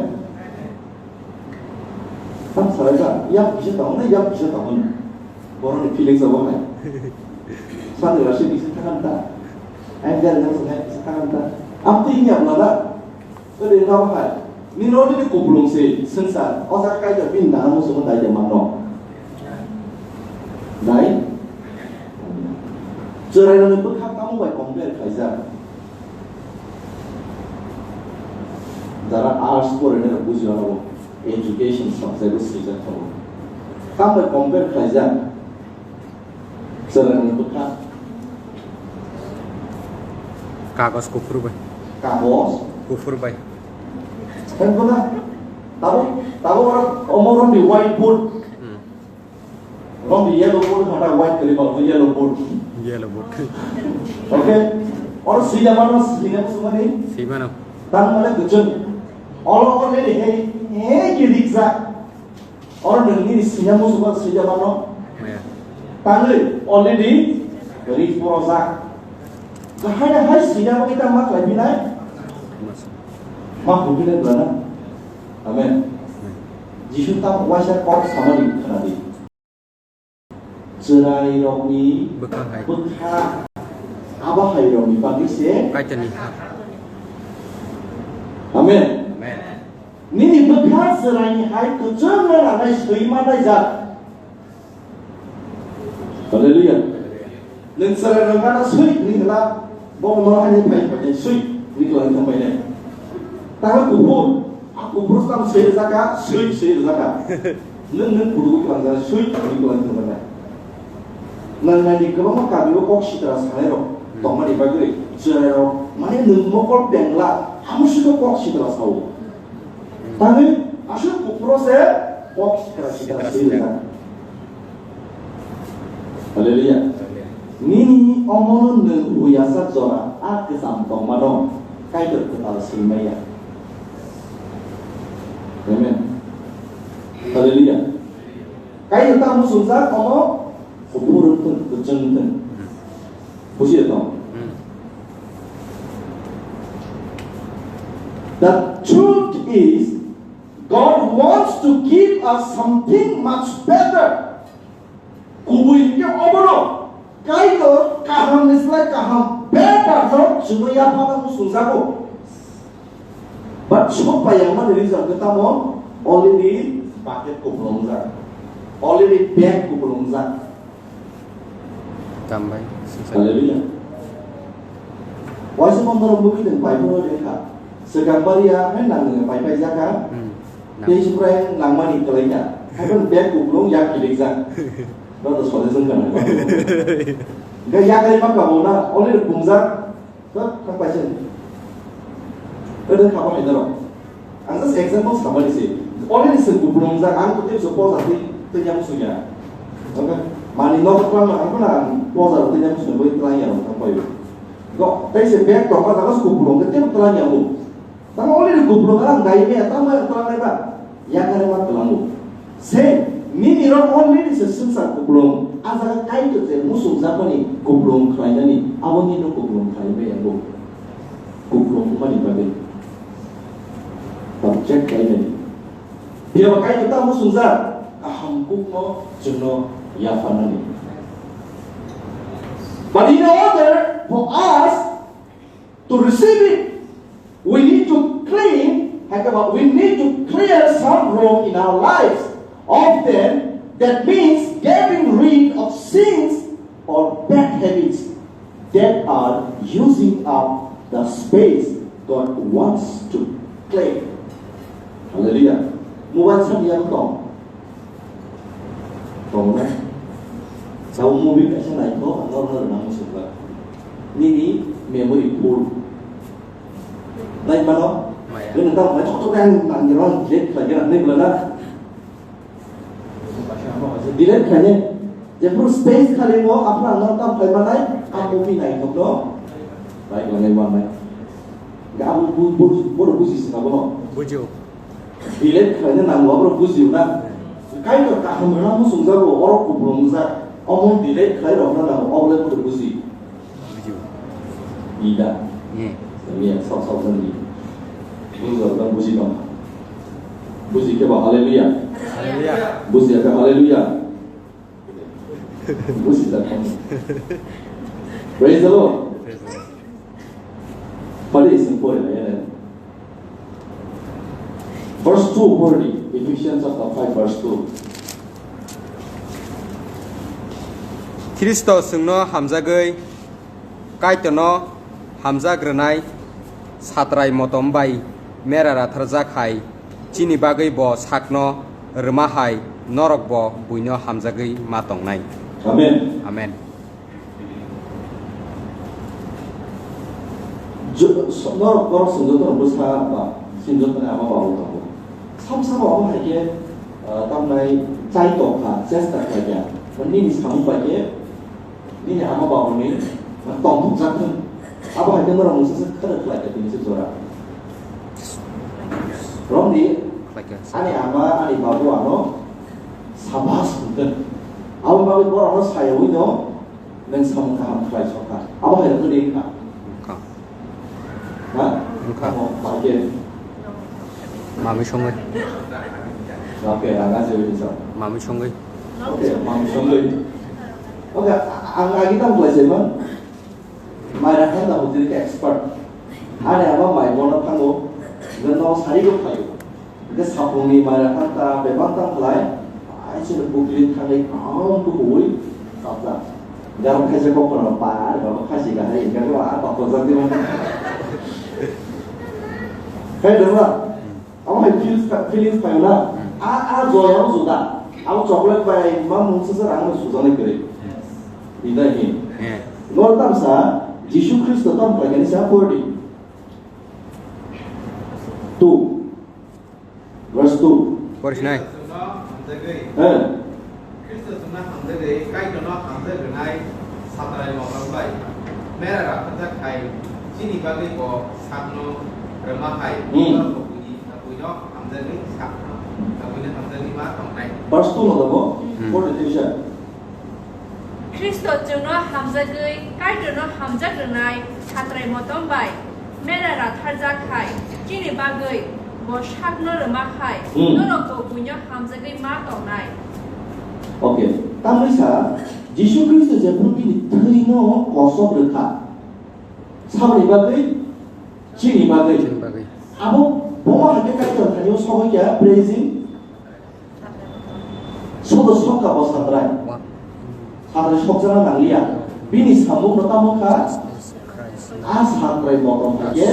Tam sarai sa, yang bisa tahu na, yang bisa tahu na. Borok ni feelings abo hai. Sani rasi bisa tahan ta. Ai jar yang sangai bisa tahan ta. Am tu ini apa na? Kode ngam hai. Ni rodi ni kuplung se, sensar. O sa kai ta bin dana musung dai de mano. Dai. Cherai ni bwkha tamo bai compare khaijak. Jara arts porinai rok buji mano, education subject o swijak tongo. Tamo compare khlaijak. Chwraini bwkha. Kagos kuphur bai. Kagos. Kuphur bai. Tei bwkha. Tabo, tabo oro omo romni whiteboard. Hmm. Romni yellow board, hata white kali ba yellow board. Yellow board. Okay. Oro sida mano, sida mano sumani. Sida mano. Tang mane kuchung. Oro already hey, hey, kiriksa. Oro nini sida mano, sida mano. Yeah. Tangwi already ri porojak. Kahai na hai sida mano kita mak lai binai. Mas. Mak binai bana. Amen. Jisu tamo waisa kok samani khnadi. Chwrairokni bwkha hai. Bwkha abo hairokni bagwi se. Kaitorni ha. Amen. Amen. Nini bwkha chwraini hai kwchwngno nanai swi manai jak. Hallelujah. Nwng chwrai rwngmano swi hwnwi hwna, bo no hani phai phai swi hwnwi kwlai thang bai nai. Taha kuphur, a kuphur sam swi rwjak kha, swi swi rwjak kha. Nwng nwng kudu kwlai jak swi hwnwi kwlai thang bai nai. Nang nani kwbangma kabio kok sitra sanai rok tongmani bagwi chwrai rok mane nwng mokol pengla, amo siko kok sitra sao. Tangwi aswk kuphuro se kok sitra sitra swi rwjak. Hallelujah. Nini omono nwng huyasak jora a kwcham tongmano Kaitor kwtal swimaiya. Amen. Hallelujah. Kaitor ta muchungjak omo kuphur wngthwng, kwchwng wngthwng. Bujiya tong? Hmm. The truth is, God wants to give us something much better. Kubui hwnkhe obono, Kaitor kahamni slai kaham better no chwngno yaphana muchungjago. But sok pai yang mani reason khe tamo already bucket kuplungjak, already bag kuplungjak. Tambai. Hallelujah. Waisa mondoro bugui tong pai phano de kha. Swkang baria hai nang nang pai pai jaka. Hmm. Tei supra nang mani kalai ka. Hai phan bag kuplung yak kilik jak. Ba to sole jeng kana. Ga yak ai ma ka bona. Already pungjak. Thak, thak paisa. Omo kha bo hai daro. Ang just example samani se. Already se kuplung jak, ang kutip se posa twi, twi yang suya. Okay? Mani nok klang ang puna ang posa twi yang suya, boi klang yang thang payo. Go, tei se bag tok ma jaga se kuplung, kutip klang yang mu. Tamo already kuplung ang dai me, tamo yang klang nai ba. Yakare ma twlango. Same, nini rok already se swngchar kuplung, a jaga Kaitor je muchungjakmani kuplung khlainani, abo nini rok kuplung khlaiwi bai yango. Kuplung wngmani bagwi. Perfect khlainani. Phiya ba Kaitor ta muchungjak, kaham kukno chwngno yapharnani. But in order for us to receive it, we need to clean, hai khe ba, we need to clear some room in our lives. Often, that means getting rid of sins or bad habits that are using up the space God wants to claim. Hallelujah. Mobile sa niya tong. Tong na. Sa movie kaisa nai ko, ang no na nang musuka. Nini memory full. Nai mano. Maya. Nini tong na tok tok yang nang nirong delete khlai nang nai bla na. Delete khlainai. Jephru space khali mo, aphru ang no tam khlai manai, ang movie naithok no. Bai khlainai manai. Ga abo bu-, bu-, bono buji sina bono. Bujio. Delete khlaina nango, abo buji na. Kaitor kaham rwna muchungjago, oro kuplung jak. Omo delay khlai rokna nango, obo le buji. Buji. Ida. Hmm. Ni sok sok ni. Buji rok buji tong. Buji khe ba hallelujah. Hallelujah. Buji khe hallelujah. Buji da tong. Praise the Lord. Praise the Lord. Pari ising pori na ya. Verse two pori, Ephesians chapter five verse two. Khristo chwngno hamjagwi, Kaitorno hamjak rwnai, satrai motom bai mera ratharjak hai, chini bagwi bo sakno rwma hai, norokbo buino hamjagwi ma tongnai. Amen. Amen. Jo-, so-, norok, norok chwng joto rokbo sa ba, chini joto ni ama baba tongo. Sam samo abo hai khe, ah, tamnai chai tong kha, chesta khlai kha. Nini samung bai khe, nini ama baba ni, ah, tong thok jak thung. Abo hai khe norok mungsa se khara khlai kha tini se jora. Romni, khlai kha. Ani ama, ani babu ano, sabas hwnkhe. Abo bagwi borokno sayawi no, nwng samung kaham khlai sokha. Abo hai rwgwi kha. Wngkha. Ha? Wngkha. Omo, bagwi. Mami songwi. Oke, raga jewi sa. Mami songwi. Oke, mami songwi. Oke, a-, ang agi tam khlai se man. Mai rakhang da hotiri ke expert. Ani ama mai bona thango. Nang no sari go phayo. Hingke sapungni maira phanta bebak tang khlai, ai chwng bukli thangwi kaham tubuwi kapjak. Garam khaisa kok kono pa, baba khaisi kahai, hingke ba, ba kojak di man. Hai dong la, amo hai feels, feelings phayo na, a, a joy amo juda, amo chocolate bai ma mungsa sa rang sujaknai kwrwi. Hingke hi. Nor tamsa, Jisu Khristo tam khlaikani sa pordi. Two. Verse two. Pori sinai. Khristo chwngno hamjagwi. Eh. Khristo chwngno hamjagwi, Kaitorno hamjak rwnai satrai motom bai mera rakhajak hai chini bagwi bo sakno rwma hai. Hmm. Norok bo buino, buino hamjagwi sakno, buino hamjagwi ma tongnai. Verse two no dabo? Hmm. Pori tisa. Khristo chwngno hamjagwi, Kaitorno hamjak rwnai satrai motom bai mera ratharjak hai, chini bagwi bo sakno rwma hai, hmm, norokbo buino hamjagwi ma tongnai. Okay, tamni sa Jisu Khristo jephru bini thwino kosok rwkha, samani bagwi, chini bagwi. Chini bagwi. Abo bomo hai khe Kaitor thani o sogwi kha, praising. Sodo sokha bo satrai. Wa. Satrai sokjana nangliya. Bini samung no tamo kha? A satrai motom hai khe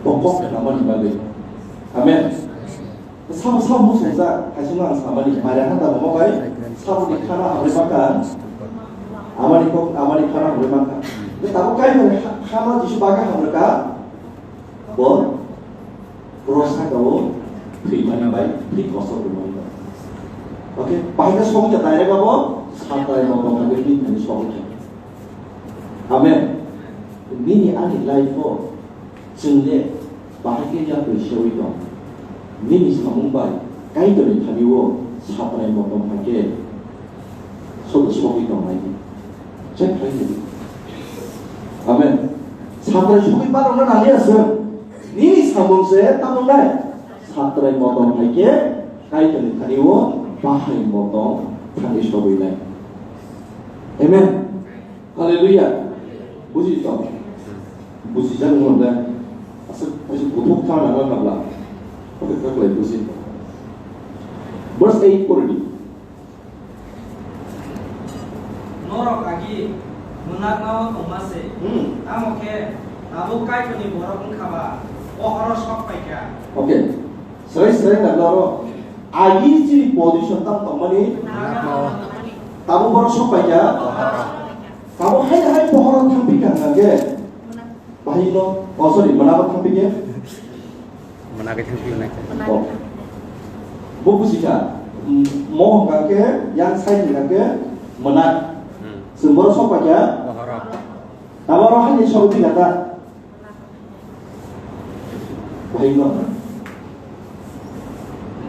bo kok khnamani bagwi. Amen. Sabo sabo muchungjak, kaisa no ang samani, mari handa bo bai, sabo ni khana hamri maka, amani kok, amani khana hamri maka. Tabo kai khana Jisu baga hamri ka, bo Cross saka o thwimani bai thwi kosok rwmani bai. Okay, bahai khe sogwi kha direct abo satrai motom hai khe thwimani sogwi kha. Amen. Nini ani life o chwng le bahai khe yapri sewi tong. Nini samung bai Kaitorni thani o satrai motom hai khe sodo sogwi tongnai. Check khlai di. Amen. Satrai sogwi barokno nangya se. Nini samung se tamo nai. Satrai motom hai khe Kaitorni thani o bahai motom thangwi sogwi nai. Amen. Hallelujah. Buji tong. Buji jak mo da. Aswk buji kuthuk thang nang kabla. Oke, kaklai buji. Verse eight pori di. Norok agi mwnakma o tongma se. Hmm. Tamo khe tabuk Kaitorni borok wngkha ba, pohoro sok pai kha. Okay. Srai srai na noro. Agi chini position tam tongmani. Mwnakma o. Tabuk borok sok pai kha. Pohoro. Tabuk hai hai pohoro thang pi kha hwnga khe. Bahai no, oh, sorry, mwnakma thang pi khe? Mwnakma thang pi nai khe. Oh. Bo buji kha. M-, mo hwnka khe, yang side hwnka khe, mwnakma. Hmm. Chwng borok sok pai kha? Pohoro. Taboro hai ni sok pi kha ta? Bahai no.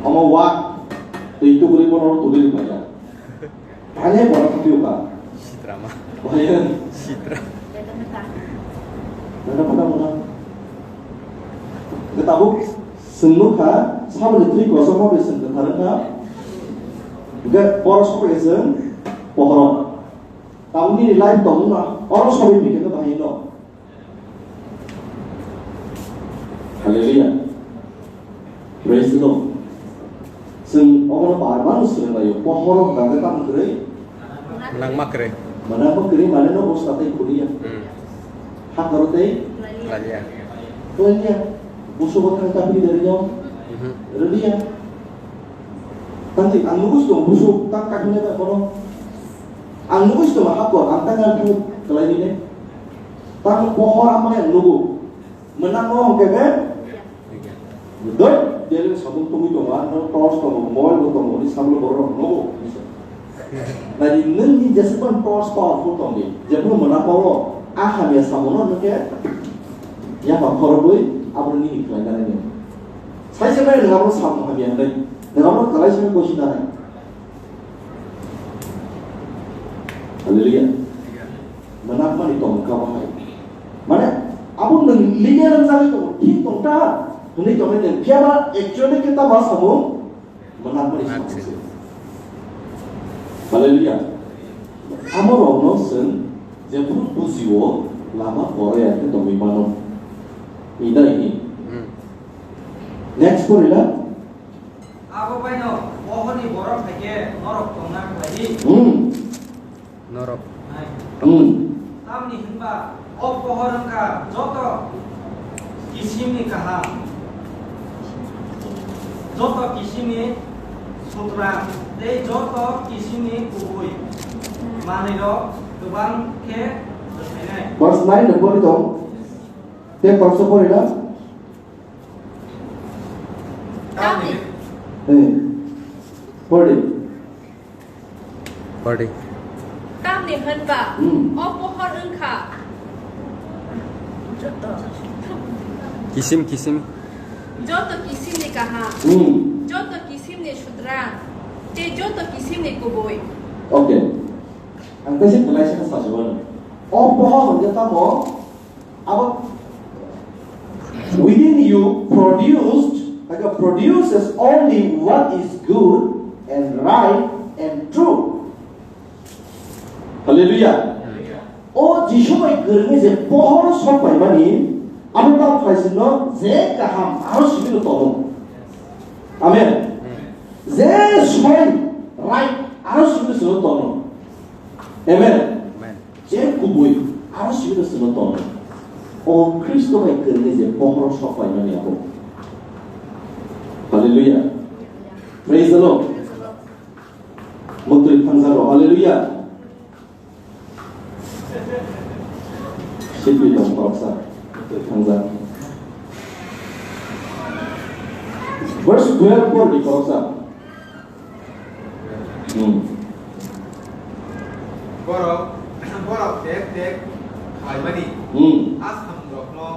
Omo wak, twi tuguri bono tuli ri pai kha. Ani borok khapiyo ka. Sitra ma. Bahai. Sitra. Dada pada mana? Tabuk sengno kha, saboni twi koso ma bai sengno tharwng kha. Ga borok sobai seng pohoro. Tabuk nini life tongmung na, oro sobai phikhe no bahai no. Hallelujah. Praise the Lord. Chwng obono bar bar swrwng laio. Pohoro hwnkha khe tamo kwrwi? Mwnangma kwrwi. Mwnangma kwrwi mane no bwsla tei khuriya. Hmm. Hakoro tei? Lalia. Lalia. Busugo thang ta phiri derino? Mhm. Rwliya. Tangdi ang nugwi tongo busuk tang kaphilai bai bono. Ang nugwi tongo hakor ang tang ang thang kwlai nini. Tamo pohor amai ang nugo. Mwnang o hwnkhe khe? Doi, dere samung tungwi tongo, ano torch tongo, mobile bo tongo, ni samlo borok rok nogo. Nai di nwng ni jesukman torch powerful tongdi, jephru mwnang o, a hamya samono hwnkhe, yapha khorogwi, aboni nini khlai nani nini. Sai se bai nwng abo samung hamya hwnwi, nwng abo kwlai se kosi nanai. Hallelujah. Mwnakmani tongmung kha bo hai. Mane, abo nwng liya rwngjakgwi tongo, thik tong ta, hwnwi tongwi nwng. Phiya ba actually khe tamo samung? Mwnakmani samung se. Hallelujah. Amo rokno chwng jephru bujio lama pore ya khe tongwi mano. Idai ni. Hmm. Next porila. Abo baino pohorni borok hai khe norok tongna khlai di. Hmm. Norok. Nai. Hmm. Tamni hwnba o pohor wngkha joto kisimni kaham, joto kisimni sutra tei joto kisimni kubui manwirok kwbang khe rwkhainai. Verse nine no pori tong. Tei verse pori na. Tamni. Hey. Pori. Pori. Tamni hwnba, hmm, o pohor wngkha. Kisim kisim. Joto kisimni kaham. Hmm. Joto kisimni sutra. Tei joto kisimni kubui. Okay. Ang tei se belai se sajwano. O pohor hwnde tamo? Abo within you produced, like a produces only what is good and right and true. Hallelujah. O Jisu bai kwrwngwi je pohor sok paimani, abo tamo khlai sino je kaham aro simi no tono. Amen. Je soi right aro simi no tono. Amen. Amen. Je kubui aro simi no sino tono. O Khristo bai kwrwngwi je pohoro sok paimani abo. Hallelujah. Praise the Lord. Mutri thangjago. Hallelujah. Sitwi tong khoroksa. Mutri thangjak. Verse twelve por di khoroksa. Hmm. Borok, borok tek tek khlaimani. Hmm. A samungrokno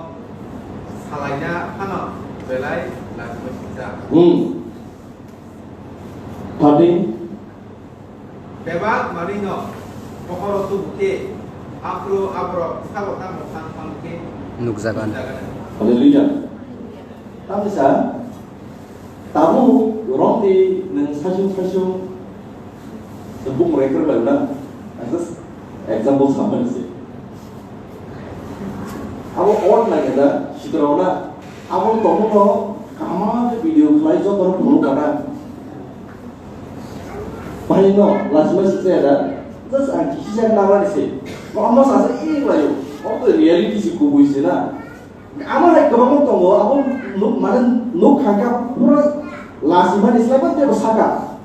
salaina phano belai lachimwi sijak. Hmm. Thirteen. Bebak manwino pohoro tubu khe, aphuru aborok sabo tamo thang thang khe nukjagan. Nukjagan. Hallelujah. Tamisa, tabuk romdi nwng saichung saichung bumung record laina, ang just example samani se. Abo on lagina, sitorona, abo tongmano kama video khlai joto phunuk kana. Bahai no, lachima si chaya da. Just ang kisi jan nabani se. Mo amo sa sa i layo. Omo to reality si kubui se na. Amo hai kwbangma tongo, abo nuk mane nuk khangka pura lachimani slai ba tebo saka.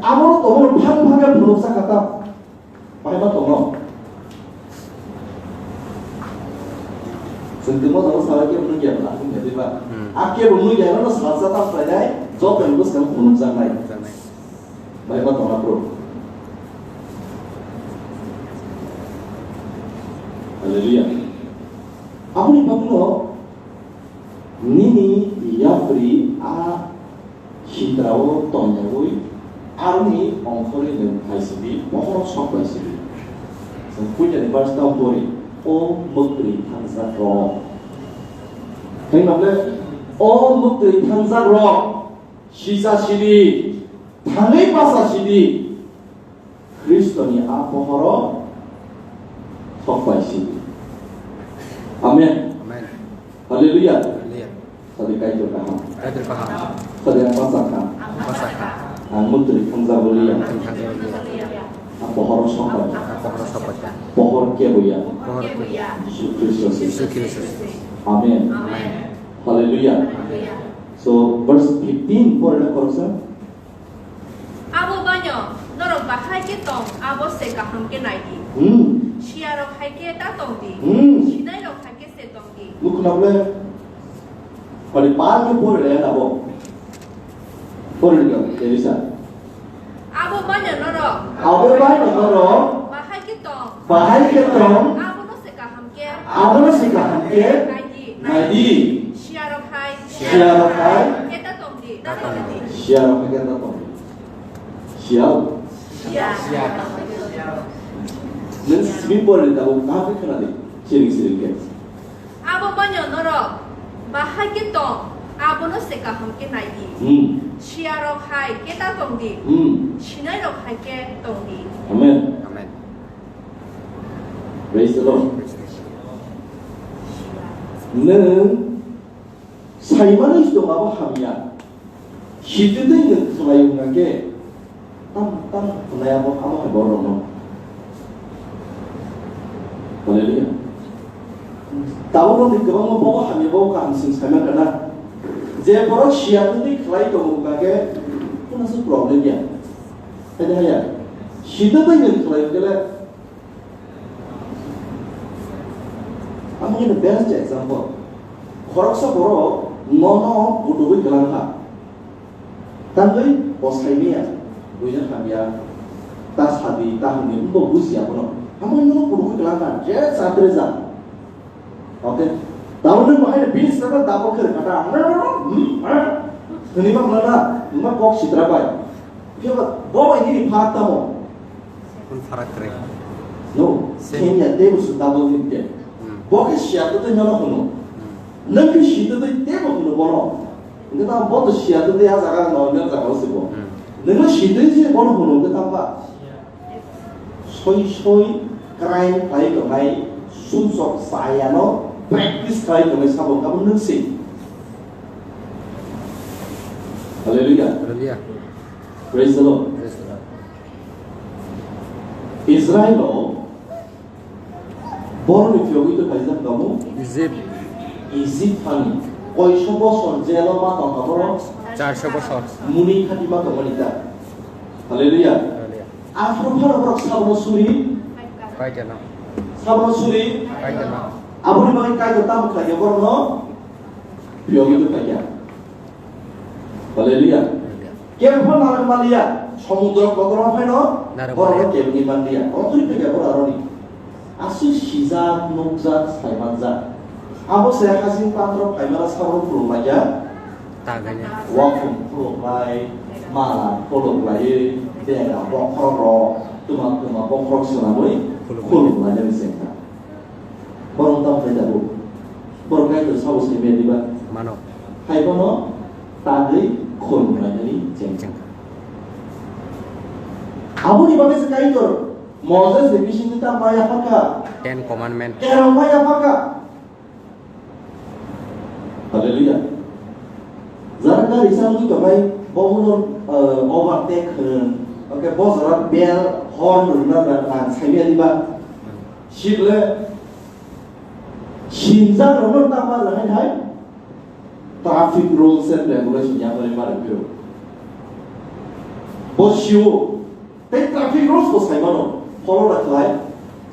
Amo no tongo phang phang ya phunuk saka ta. Bahai ma tongo. Chwng tongma tongo sala kebo nukya bwla, nukya diba? Hmm. A kebo nukya no salsa ta phainai, joto ni bwskang phunukjaknai. Phunukjaknai. Bahai ma tongna pro. Hallelujah. Aboni bagwino nini yapri a khitrao tongyaui Aroni ongkhorwi nwng phai sidi, pohor sok bai sidi. Chwng puitani verse tamo pori, "O mwktwi thangjak rok." Tei nokle, "O mwktwi thangjak rok, sisa sidi, thangwi basa sidi." Khristoni a pohoro sok bai sidi. Amen. Amen. Hallelujah. Hallelujah. Sadi Kaitor kaham. Kaitor kaham. Sadi ang basa kha. Basa kha. Ang mwktwi thangjak rwliya. Ang thangsa rwliya. A pohoro sok bai. A pohoro sok bai. Pohor keboya. Pohor keboya. Jisu Khristo se. Jisu Khristo se. Amen. Amen. Hallelujah. Hallelujah. So, verse fifteen pore na khoroksa. Abo baino norok bahai khe tong, abo se kaham khe nai di. Hmm. Siyarok hai khe ta tong di. Hmm. Sinairok hai khe se tong di. Mukhnok le. Pari pal ke pore le abo. Pore le, Teresa. Abo baino norok. Abo baino norok. Bahai khe tong. Bahai khe tong. Abono se kaham khe. Abono se kaham khe. Nai di. Nai di. Siyarok hai. Siyarok hai. Khe ta tong di. Ta tong di. Siyarok hai khe ta tong di. Siyal. Siyal. Nwng simi pore le tabuk kaham khe khna di. Siring siring khe. Abo baino norok bahai khe tong, abono se kaham khe nai di. Hmm. Siyarok hai khe ta tong di. Hmm. Sinairok hai khe tong di. Amen. Amen. Praise the Lord. Nwng saimani tong abo hamya. Sitwtwi nwng khlai wngkha khe, tam tam hwnai abo, abo hai borokno. Hallelujah. Tabukno ni kwbangma bobo hamya, bobo kaham sing saiman kana. Je borok siyatwtwi khlai tongo wngkha khe, kheno se problem ya. Hai de haya. Sitwtwi nwng khlai wngkha le, Amo khe best example. Khoroksa borok nono butugwi kwlang kha. Tangwi bwsai maya, buino hamya, ta sadi, ta hwnwi wngbo bujiya bono. Amo khe nono butugwi kwlang kha, je chatre ja. Okay. Tabuk nwng bahai bini saka dabo khe kata, hmm, ha? Hwnwi ma mala, ma kok sitra bai. Phiya ba, bo bai nini pharak tamo? Kun pharak kwrwi? No, Same. Same ya, tebo su double ni te. Hmm. Bo khe siya to tei nono hwno. Hmm. Nwng khe si to tei tebo hwno bono. Hwnkhe tamo bo to siya to tei a jaga no, nang jaga o se bo. Hmm. Nwng no si tei je bono hwno hwnkhe tamo ba? Soi soi crime khlai tongnai, sumsok chaya no practice khlai tongnai sabo kabo nwng se. Hallelujah. Hallelujah. Praise the Lord. Praise the Lord. Israel o borok ni phiyogwi to khaijak tongo. Egypt. Egypt hani koiso bosor jail o ma tongkha borok? Charso bosor. Muni khati ma tongmani ta. Hallelujah. Hallelujah. Aphuru phano borok sabono suri. Kaitano. Sabono suri. Kaitano. Aboni bagwi Kaitor tamo khlaiya borokno phiyogwi to khaijak. Hallelujah. Hallelujah. Kebo phano narwk manliya, somudro kotorma phaino narwk borokno manliya. Kebo ni manliya. Othori phekya borok aroni. Aswk sijak, nukjak, saimanjak. Abo se hasing panthoro phaimala sabono khulumlaijak. Taganya. Wakhung khulumlai, mala khuluklaiwi, bera bokhorok rok, twma twma bokhorok swnamwi khulumlai. Khulumlainani chengkha. Borok tamo khlai tabuk. Borok Kaitor sabo sai maya diba? Mano. Hai bono tagwi khulumlainani chengkha. Chengkha. Aboni bagwi se Kaitor Moses ni bisingtwi ta maya phakha. Ten Commandment. Kerong maya phakha. Hallelujah. Jara gari changwi tongnai, bobono, eh, overtake hwn. Okay, bo jora bell horn rwna na, na, saimaya diba? Sikle, sinjak rokno tama rwhai hai, traffic rules and regulation yapari mari phiro. Bo siwo, tei traffic rules bo sai mano, follow da khlai?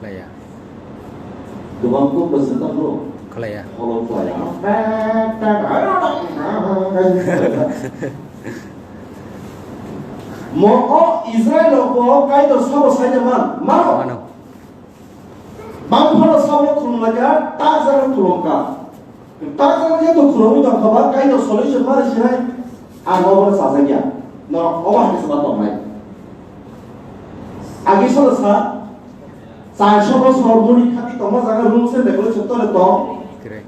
Khlaiya. Gubang kok bo se tamo? Khlaiya. Follow khlaiya. Mo o Israel rok bo Kaitor sabo sai man, mano? Mano. Bang phano sabo khulumlaikha, ta jagao khulumkha. Ta jaga jeto khulumwi tongkha ba, Kaitor solution ma rwsinai, ang obono chajakya. Norok obo hai se ma tongnai. Agi salo sa, char so bosor muni khati tongma jaga room se decoration tole tong. Correct.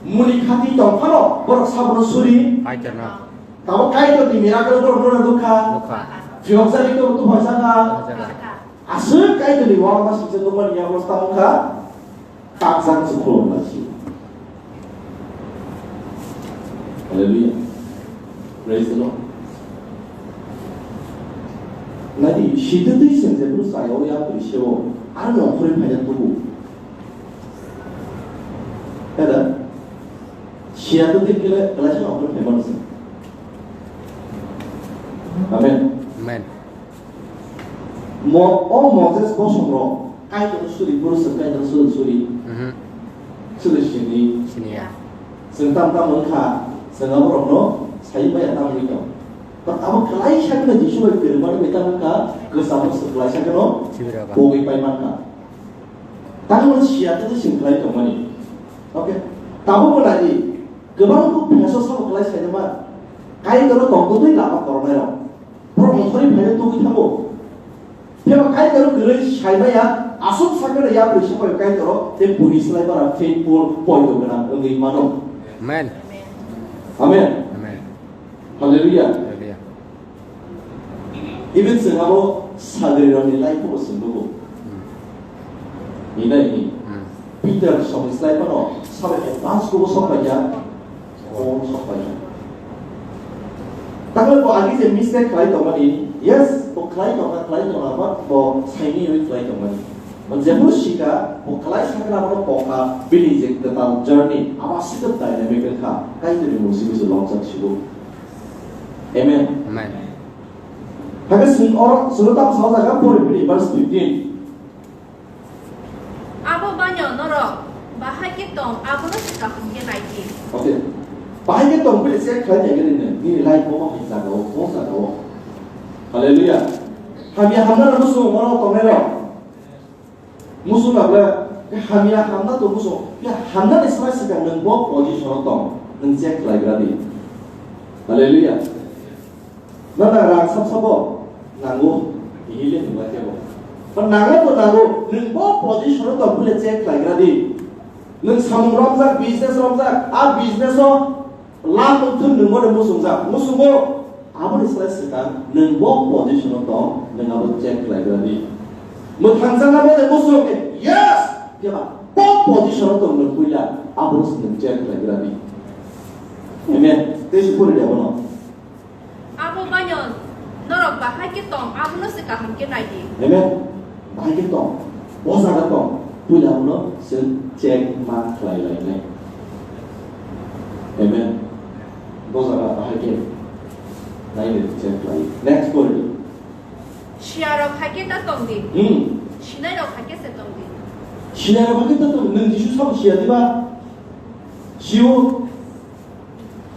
Muni khati tong phano borok sabono suri. Kaitorno. Tamo Kaitor ni miracle borok no dukha. Dukha. Phiyok jani to tu hoisa kha. Hoisa kha. Aswk Kaitor ni wal ma sijak mani ya bos tamo kha. Takjak se khulum lai si. Hallelujah. Praise the Lord. Nadi, sida twi sen je bru sayo ya pri sewo. Ar no khuri phaya tubu. Kada? Siya tu dik kele, kele se no khuri phaya manu se. Amen. Amen. Mo, o Moses bosong rok, Kaitor suri, boro se Kaitor suri, suri. Mhm. Suri sini. Sini ya. Seng tam tam wngkha, seng abo rok no, sai maya tam wngkha. But abo kelai sa kena Jisu bai kwrwngmani bai tam wngkha, kwchamo se kelai sa keno, Sibira ba. Pogwi pai mankha. Tamo siya tu sing kelai tongmani. Okay. Tamo bo lagi, kwbang kuk pheso sabo kelai sa ma. Kaitor no tong kutui lama koronai rok. Borok ongkhorwi phaina tugwi thango. Phiya ba Kaitor kwrwi saimaya, aswk sakno yapri se bai Kaitor tei buini slai bara faithful poito gwnang wngwi mano. Amen. Amen. Amen. Hallelujah. Hallelujah. Even chwng abo sagri rokni life-o chwng nugo. Hmm. Hinai hi. Hmm. Peter songni slai phano sabo advance kubo sok paikha. Phone sok paikha. Tangwi bo agi je mistake khlai tongmani, yes, bo khlai tongkha, khlai tongkha, but bo saini wi khlai tongmani. Bo jebo sika, bo khlai sakna bono pokha, bini je kwtal journey, abo aswk dynamic wngkha, Kaitorni mungsi bisu longchak sibo. Amen. Amen. Hakhe chwng oro, chwngno tamo sa jaga pori bini, verse fifteen. Abo baino norok bahai khe tong, abono se kaham khe nai di. Okay. Bahai khe tong bile check khlai nai gani nai. Nini life bo bahai jaga o, o jaga o. Hallelujah. Hamya hamna no musu, oro tongnai rok. Musu na ble, hamya hamna to musu. Ya hamna ni sai sika nwng bo position o tong, nwng check khlai gra di. Hallelujah. Nana rang sab sabo nango, hili hinba kebo. Ba nango bo nango, nwng bo position o tong bile check khlai gra di. Nwng samung romjak, business romjak, a business o lam wngthun nwng bono musungjak, musungo. Aboni slai swkang, nwng bo position o tong, nwng abo check khlai gra di. Mwthangjakna bo de musung, yes, phiya ba bo position o tong nwng puila, abono se nwng check khlai gra di. Amen. Tei se pori di abono. Abo baino norok bahai khe tong, abono se kaham khe nai di. Amen. Bahai khe tong, o jaga tong, puila abono se check ma khlai lai nai. Amen. Bo jaga bahai khe nai de check khlai. Next point. Siya rok hai khe ta tong di. Hmm. Sinai rok hai khe se tong di. Sinai rok hai khe ta tong di. Nwng Jisu sabo siya diba? Siyo.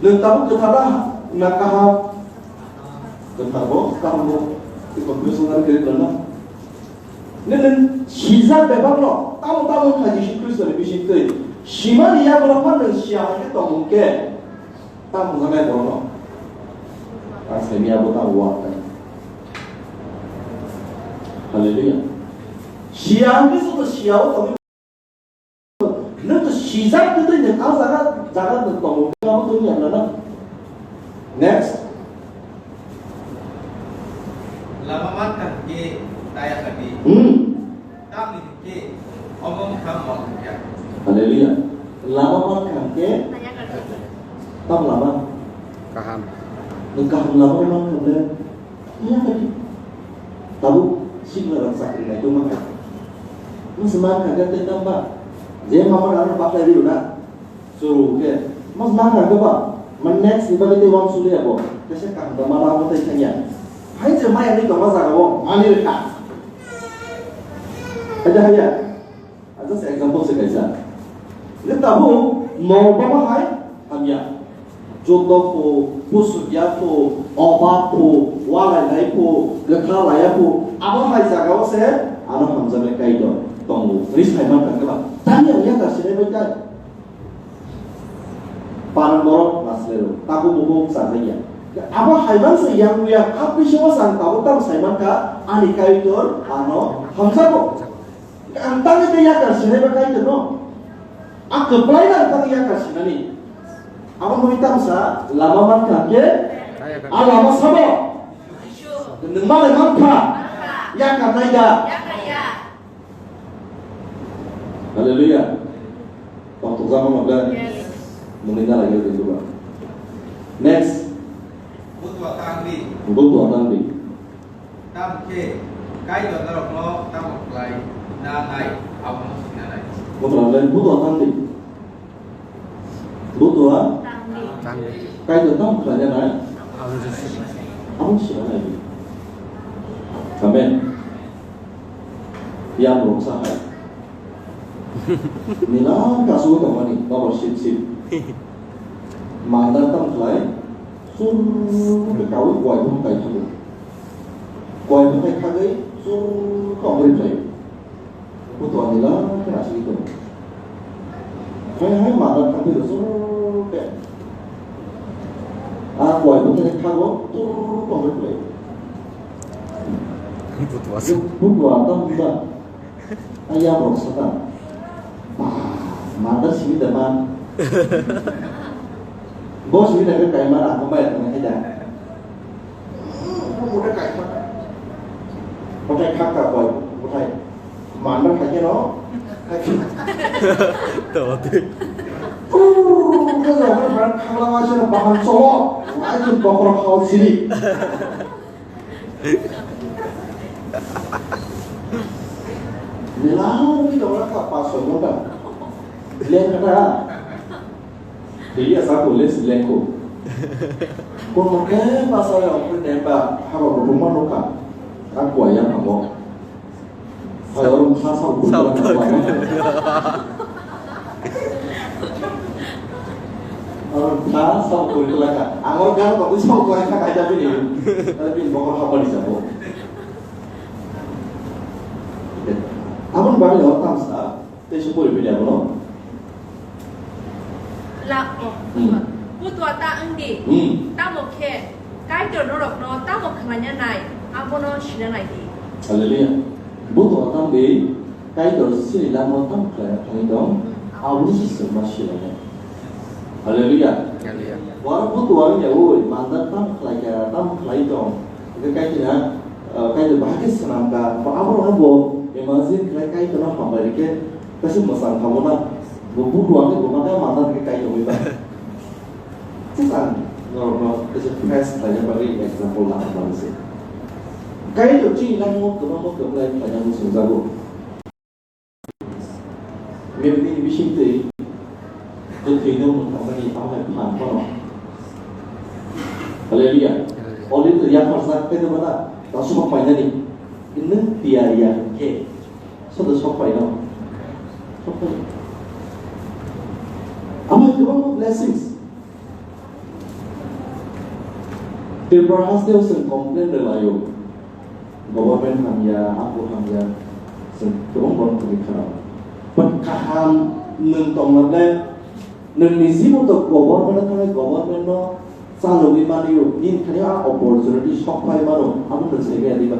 Nwng tabuk kwthar da na kaham? Kwthar bo, kaham bo. Tei confession ar kwrwi kwrwna. Nwng, nwng sijak bebak no, tamo tamo wngkha Jisu Khristo ni bising twi. Simani yagulo phan nwng siya hai khe tongmung khe, tamo wngjaknai borok no. Ang saimanya bo tamo wak kha. Hallelujah. Siya hwnkhe joto siya o tongwi. Nwng to sijak twi twi nwng a jaga, jaga nwng tongo, nwng abo twi ya na? Next. Lama mankha hwnkhe taya kha di. Hmm. Tamni hwnkhe obo wngkha mol hwnkhe. Hallelujah. Lama mankha hwnkhe tam lama. Kaham. Nwng kaham lama mankha hwnkhe. Iya tadi. Tabu sikla rok chakri nai tongma kha. Mas man kha tei tamba. Je mama rano baklai rio na. Churu ke. Mas man kha ba. Man next ni bagwi tei wan suli abo. Kese kaham da mama abo tei thangya. Hai je maya ni tongma jaga o mani rikha. Ada haya. Ah, just example se kaisa. Nge tabuk mol baba hai hamya. Joto phu, pusukya phu, oba phu, walai lai phu, gakha laya phu, abo hai jaga o se ano hamjaknai Kaitor tongo. Ri sai man kha keba. Tanya ya ta sinai bai kai. Paran borok naslero, tabu bubu chajaya. Abo haiman se yang ya, a bisingo ang tabuk tamo saiman kha, ani Kaitor ano hamjago. Ang tangwi tei yakar sinai ba Kaitor no. A kwplai na tangwi yakar sinani. Abo nui tamsa lama man kha ke, a lama sabo. Nwng malai man kha, yakar nai da. Hallelujah. Tongthokjak mano ble? Yes. Mwnwi na lai yo, Next. Butua tang di. Butua tang di. Tamo khe Kaitor norokno tamo khlai na nai, abono sina nai. Butua ble butua tang di. Butua. Tang di. Kaitor tamo khlai na nai. Abono sina nai. Amen. Yang rok sa hai. Nila kasu tongmani, baba sip sip. Mandar tam khlai, sur kawi kwai thum kai thago. Kwai thum kai thagwi, sur kongri khlai. Kutu nila kena sigi tong. Hai hai mandar tam khlai sur ke. A kwai thum kai thago, sur kongri khlai. Butua. Butua tam ba. Ayam rok saka. Ba, mata sini da man. Bos sini da kai mana aku bayar dengan aja. Aku udah kai mana? Udah kakak boy, udah. Mana kaya no? Tuh, tuh. Uh, udah lah, kan barang kakak masih ada bahan cowok. Ayo, bakal kau sini. Nila ni dora ka paso mota. Leng kata. Dia sa ko les leng ko. Ko mo ke paso ya ko ne ba ha ko ko ma no ka. Ka ko ya ma mo. Ayo, sa sa ko. Sa ko. Oro tha sok kori kala kha. Ang oro gana bagwi sok kori kha kaisa bini. Tale bini bokol hapani sabo. Aboni bagwi no tamsa tei se pori bini abono. La, oh, Hmm. Butua ta wng di. Hmm. Tamo khe Kaitor norokno tamo khlaina nai, abono sina nai di. Hallelujah. Butua ta wng di. Kaitor chini lama tamo khlai thangwi tong, aboni se chwng ma silainai. Hallelujah. Hallelujah. Borok butua wngya oi, mandar tamo khlai kha, tamo khlai tong. Hwnkhe Kaitor na, ah, Kaitor bahai khe swnam kha, ba abo rokno bo imagine khlai Kaitor no hambai rikhe, kaisa mwchang thangbo na, bo butua wngkhe bo ma khe mandar khe Kaitor bai ba. Just ang norokno kaisa face khlaina bagwi example lama bagwi se. Kaitor chini nango kwbangma kwplai khlaina muchungjago. Mepni bisingtwi kwthwino mwthangmani abo hai phan phano. Hallelujah. Hallelujah. Ori to yapharjak khe bana ta sok painani. Nwng tiyar ya khe sodo sok paino. Sok paino. Amo kwbangma blessings. Tripura hasteo chwng complain rwlaio. Government hamya, ako hamya, chwng kwbang borok tongwi khwnao. But kaham nwng tongna ble, nwng niji moto government thangwi government no chalogwi manlio, nini thani a opportunity sok phai mano, abo nwng sai maya diba?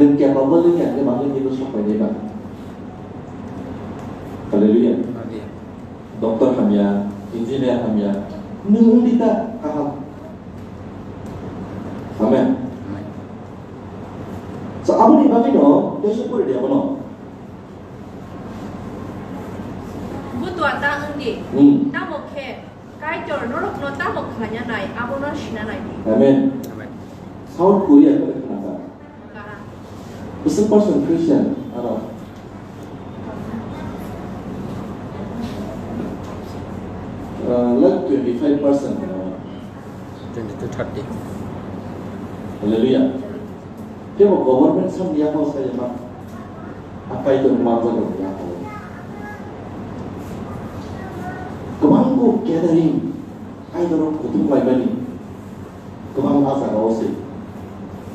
Nwng capable wngya hwnkhe manlwi nini sok phai diba? Hallelujah. Hallelujah. Doctor hamya, engineer hamya, nwng wngdi ta kaham. Amen. Amen. So, aboni bagwi no, tei se pori di abono. Butua ta wng di. Hmm. Tamo khe, Kaitor norokno tamo khlaina nai, abono sina nai di. Amen. Amen. South Korea khe khna kha. Bwswk percent Christian aro? Uh, like twenty-five percent. Twenty to thirty. Hallelujah. Kebo government samni yakao saya ma. Akai to manjago yakao. Kwbang bo gathering, Kaitorno kuthum laimani. Kwbangma jagao se.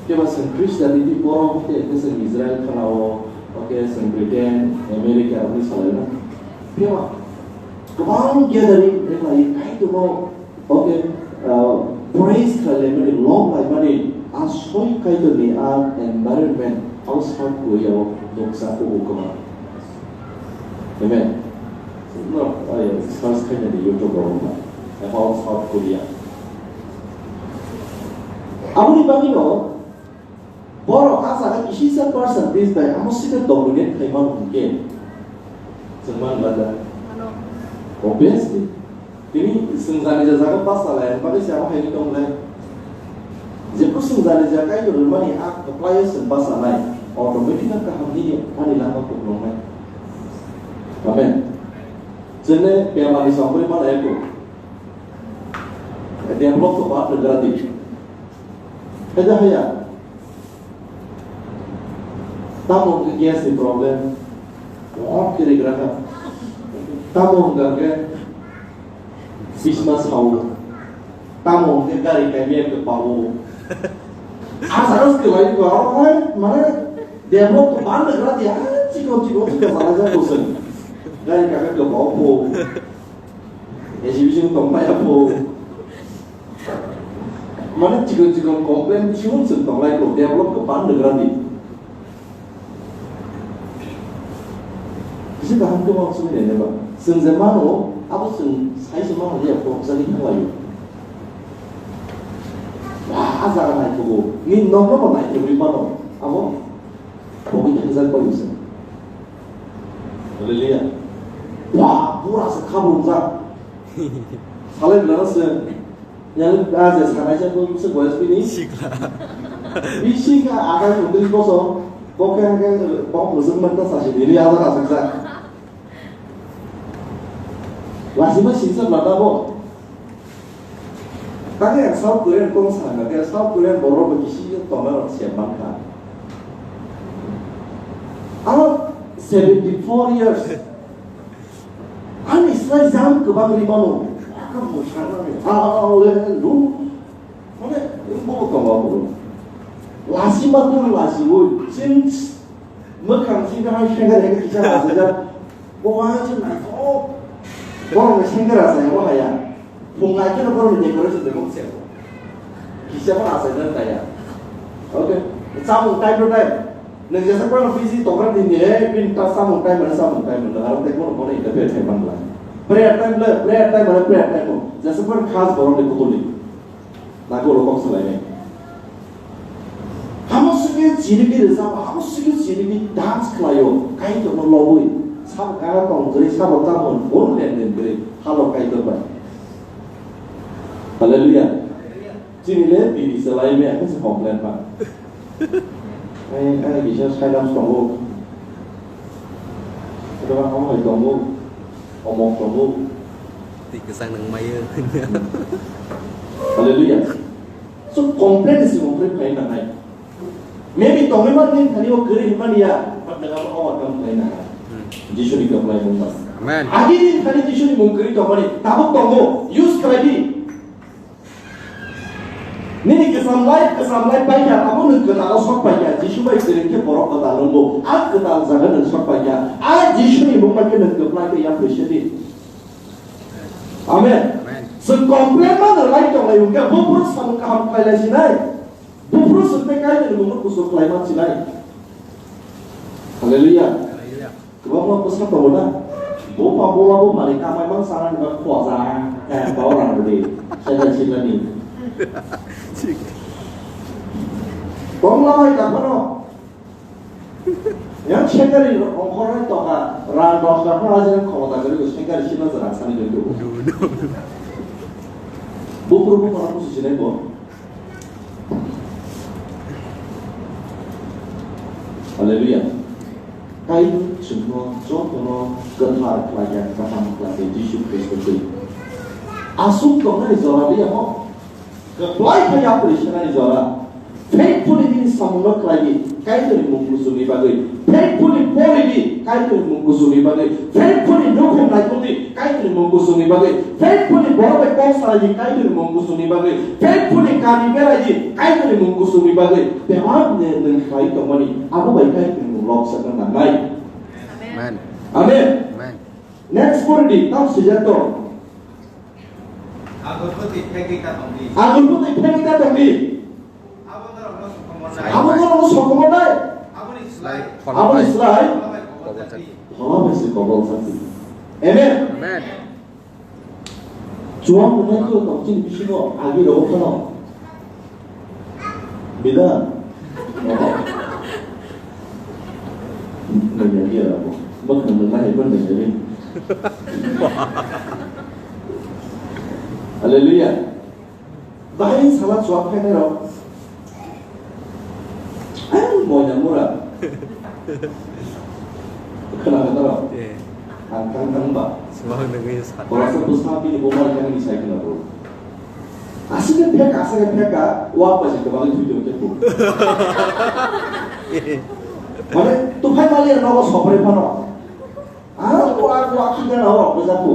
Kebo chwng Christianity borok hwnkhe chwng Israel khwnao, oke chwng Britain, America rokni salaina. Kebo kwbang gathering khlai Kaitorno, oke, ah, Praise khlai laimani, lom laimani, a soi Kaitorni a environment, a South Korea o nuksa kubu kwma. Amen. No, I search khainani YouTube o wngkha. About South Korea. Aboni bagwino borok a jaga kisisa percentage bai amo site dominate khaimano hwnkhe chwng man bada. Obviously. Tini chwng jani jaga basa lai bagwi se amo haino tong lai. Jephru chwng jani jaga kaino rwmani a kwplaio chwng basa nai. Automatic a kaham nini ani lama kuplung nai. Amen. Chwngno bemar ni songwi mana eko. Develop to ba nang gradi. Haya haya. Tamo hwnkhe gas ni problem. Hor kiri graka. Tamo hwnkhe bisma sao. Tamo hwnkhe gari kaimia ke pawo. Asaro se lai ko, oi, mane, develop to ban de gradi, ah, chiko, chiko, chiko, sala ja ko sen. Gari kaka ke pawo po. Exhibition tong maya po. Mane chikon chikon complain bisingo chwng tonglai kho, develop khe ban nang rani. Kisa kaham khe uansugwi nainai ba. Chwng je mano, abo chwng sai se mano ya, kok jani thanglaio. Ba, a jaga naithogo, ni nokno bo naithogwi mano, abo bogwi thangjak bai se. Hallelujah. Ba, bura se khabrumjak. Salai belano se. Yang aja sanai sa ko se boyas bini. Sikla. Bisi ka akai undri koso. Ko ke ke bok lujung man ta sa si dili aja ka sa. Lasi ma sisa blata bo. Tang yang South Korean kong sa na ke South Korean borok bo kisi tona rok se man ka. Aro seventy four years. Ani slai jam kwbang ri mano. Aka mwsarnani. Hallelujah. Mane, bo tongo bro. Lasi ma tang lasi bo. Since mwkhang sing hai sengare kisa lasi ja. Bo wa je na ko. Bo me sengara sa bo haya. Phung ai khe borok ni decoration de bok se. Kisa phano asai na kaya. Okay. Samung time to time. Nang jesa phano busy tokra din de, eh, bin ta samung time mana samung time mana. Aro te kono kono interfere thai man la. Prayer time le, prayer time mana prayer time mo. Jesa phano khas borok ni kutuli. Na ko rokok salai ne. Hamo sigi chirigi resa, hamo sigi chirigi dance khlaio. Kai to no lobui. Sab kara tong gri, sab tamon, bon len len gri. Halo kai to bai. Hallelujah. Chini le bini se lai me, ang se complain ba. Ai, ai, bisa sai dam tongo. Ito ba hamo hai tongo. Omok tongo. Twi kwchang nang mayo. Hallelujah. So complain is complain khai na hai. Maybe tongwi man din thani o kwrwi hwnmani ya, but nang abo overcome khai na hai. Jisu ni kwplai mung ba. Amen. Agi din thani Jisu ni mung kwrwi tongmani, tabuk tongo, use khlai di. Nini kwcham life, kwcham life paikha, abo nwng kwtal o sok paikha, Jisu bai kwrwng khe borok kwtal wngbo, a kwtal jaga nwng sok paikha, a Jisu ni mung bai khe nwng kwplai khe yapri se di. Amen. Amen. Chwng complain ma nwng lai tong lai hwnkhe, buphuru samung kaham khlai lai sinai, buphuru chwng tei Kaitorni mungno kuchuk khlai man sinai. Hallelujah. Hallelujah. Kwbangma bwsa tongo na? Bupha bula bupha ni kamai mang sana ni ba khua ja. Eh, ba orang budi. Saya dah sila ni. Tong la mai ta phano. Yang sekari ongkhor nai toka. Rang dos lakh no hajar khomota gari ko sekari sila jara sani gari ko. Bupha bupha na kusi sinai bo. Hallelujah. Kaitor chwngno jotono kwthar khlaiya, kaham khlaiya Jisu Khristo twi. Aswk tongnai jora de amo. Kwplai khe yapri sanani jora. Faithfully bini samungno khlai di, Kaitorni mung kuchukni bagwi. Faithfully pori di, Kaitorni mung kuchukni bagwi. Faithfully nukhung naikhung di, Kaitorni mung kuchukni bagwi. Faithfully borok bai kok salai di, Kaitorni mung kuchukni bagwi. Faithfully kari berai di, Kaitorni mung kuchukni bagwi. Bebak ne nwng khlai tongmani, abo bai Kaitorni mung lobjakna nangnai. Amen. Amen. Amen. Next point di, tam swijak tong. Agor bwtwi phegwi ta tongdi. Agor bwtwi phegwi ta tongdi. Abo norokno sokomornai. Abo norokno sokomornai. Aboni slai. Aboni slai. Phola bai se kobol sakti. Amen. Amen. Chuang wngnai khe tong chini bisingo agi rogo phano. Bidan. Nanya dia apa? Bak nang nang hai pun nanya ni. Haleluya. Bahai sala chuak khainai rok. Ang moina mura. Khna khna rok. Eh. Ang thang thang ba. Chuak nangwi sa. Borok se bwsa bini bo mai thang ni sai khna bo. Aswk khe phek, aswk khe phek ka, wa pa se kwbangwi thwi tong khe bo. Mane, tuphai mali nogo sopre phano. Aro ko a ko a kida na oro ko jaku.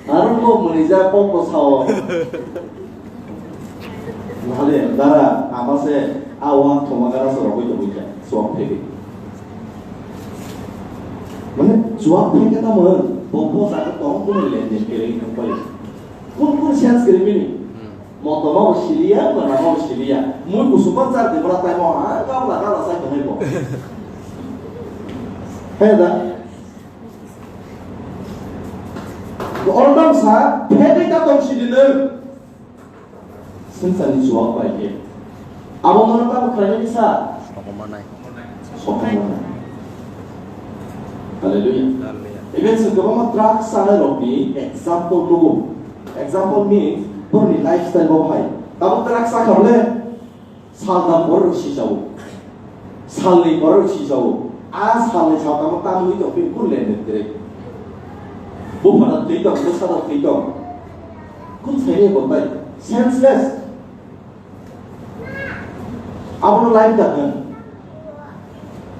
Aro ko muni ja ko ko sao. Nale dara ama se a wa thoma gara so rogoi to buja so phege. Mane chuak phege ta mo bo bo sa ko tong ko le ne kere ko pai. Kun kun sense kere mini. Moto ma bo siliya, mana ma bo siliya. Mui kusuma char de bra tai mo ha ka la ka la sai ko bo. He da. Ordam sa, phedai ka tong sidi nw. Sensani chuak bai khe. Abo mono tamo khlainani sa? Sokomanai. Sokomanai. Hallelujah. Hallelujah. Even se kwbangma drugs chanai rokni example nugo. Example means borokni lifestyle bo hai. Tamo drugs chakha bole? Salda borok sijao. Salni borok sijao. A salni saltamo tamni tong phi kun lenden tere. Buphana twi tong, bwsano twi tong. Kun saini bo tai. Senseless. Abono life da hwn.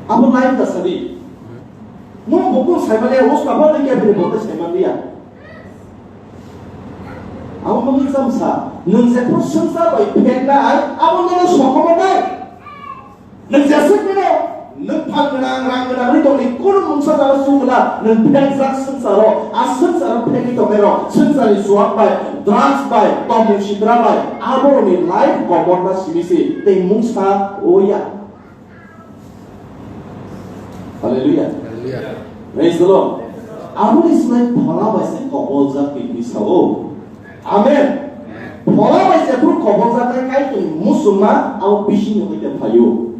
Abo life da sadi. Mo bukung saimani, o sabo ni kebini bo saimani ya. Abo mungwi chamsa, nwng jephru swngchar bai phengnai, abo nono sokomornai. Nwng jeswk mano, nwng phan gwnang, rang gwnang ri tongni, kunu mungsa jagao chuk gwnang, nwng phengjak swngcharo, a swngcharo phengwi tongnairok, swngcharni chuak bai, drugs bai, tongmung sitra bai, aborokni life komorna simi se, tei mungsa oya. Hallelujah. Hallelujah. Praise the Lord. Aboni slai phola bai se koboljak hinwi sao. Amen. Phola bai se phuru koboljaknai Kaitorni muchungma abo bisingni hoite phaio.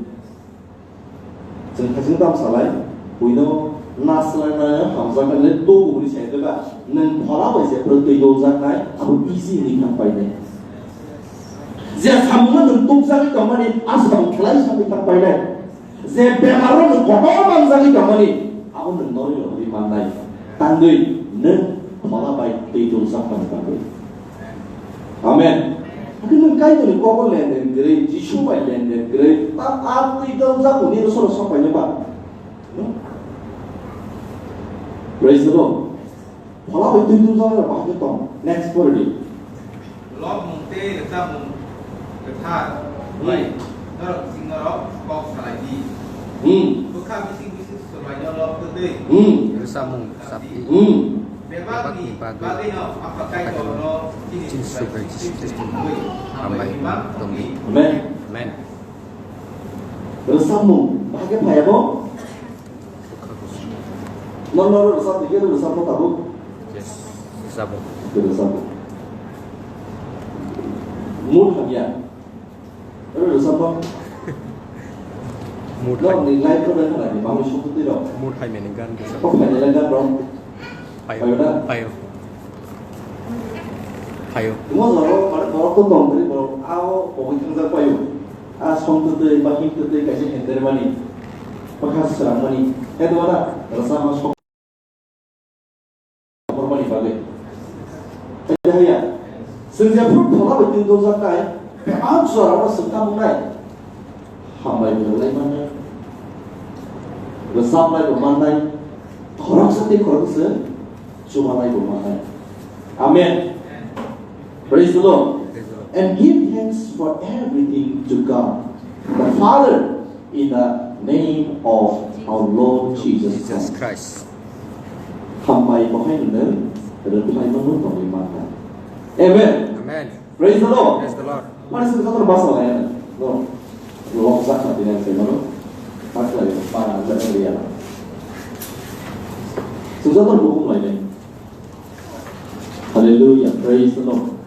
Chwng khaising tam salai, buino naslai nai hamjaknai le to bumuni sai doga. Nwng phola bai se phuru twi dojak nai, abo easy ni thang pai nai. Je samungno nwng tukjagwi tongmani, a samung khlai samung thang pai nai. Je bemar no nwng kotor manjagwi tongmani, abo nwng norwi rwgwi mannai. Tangwi nwng phola bai twi dojak mani bagwi. Amen. Hakhe nwng Kaitorni kobo lenden kwrwi, Jisu bai lenden kwrwi, ta a twi dojak mani rw soro sok pai nai ba. No? Praise the Lord. Phola bai twi dujak rok bahai khe tong. Next pore di. Lobmung tei rwchapmung kwthar bai norok sing norok kok salai di. Hmm. Bwkha bising bising swrwlaino lob kwtwi. Hmm. Rwchapmung chapti. Hmm. Bebakni bagwino Apha Kaitorno chini Subraiyung Jisu Khristo hambai tongdi. Amen. Amen. Rwchapmung bahai khe phai abo. Nono rwchap di khe rwchapno tabuk. Yes. Rwchapmung. Rwchapmung. Mood hamya. Rwchapno. Mood. Nokni life ko bai khanani, bangwi sokti rok. Mood hamya ni gan rwchap. Kok phainai gan rok. Payo. Payo na? Payo. Payo. Mo jaro mane borok to tong kri borok ao bogwi thangjak payo. A song twtwi ba him twtwi kaisa hender mani. Pakha srang mani. He do na rasa ma sok. Mani bagwi. He ya. Sing je phru phola bai tin do jak nai. Pe am sora ma sing ta mung nai. Hambai bo rwlai mannai, rwchaplai bo mannai, khoroksa tei khoroksa chubalai bo mannai. Amen. Praise the Lord. And give thanks for everything to God, the Father, in the name of our Lord Jesus Christ. Hambai bo hai nwng rwphlai mano tongwi mannai. Amen. Amen. Praise the Lord. Praise the Lord. Mani sing joto basa lai no. No. Lok sa kha dinang se mano. Pas lai pa na ja ya. Sing joto bukum lai ne. Hallelujah. Praise the Lord.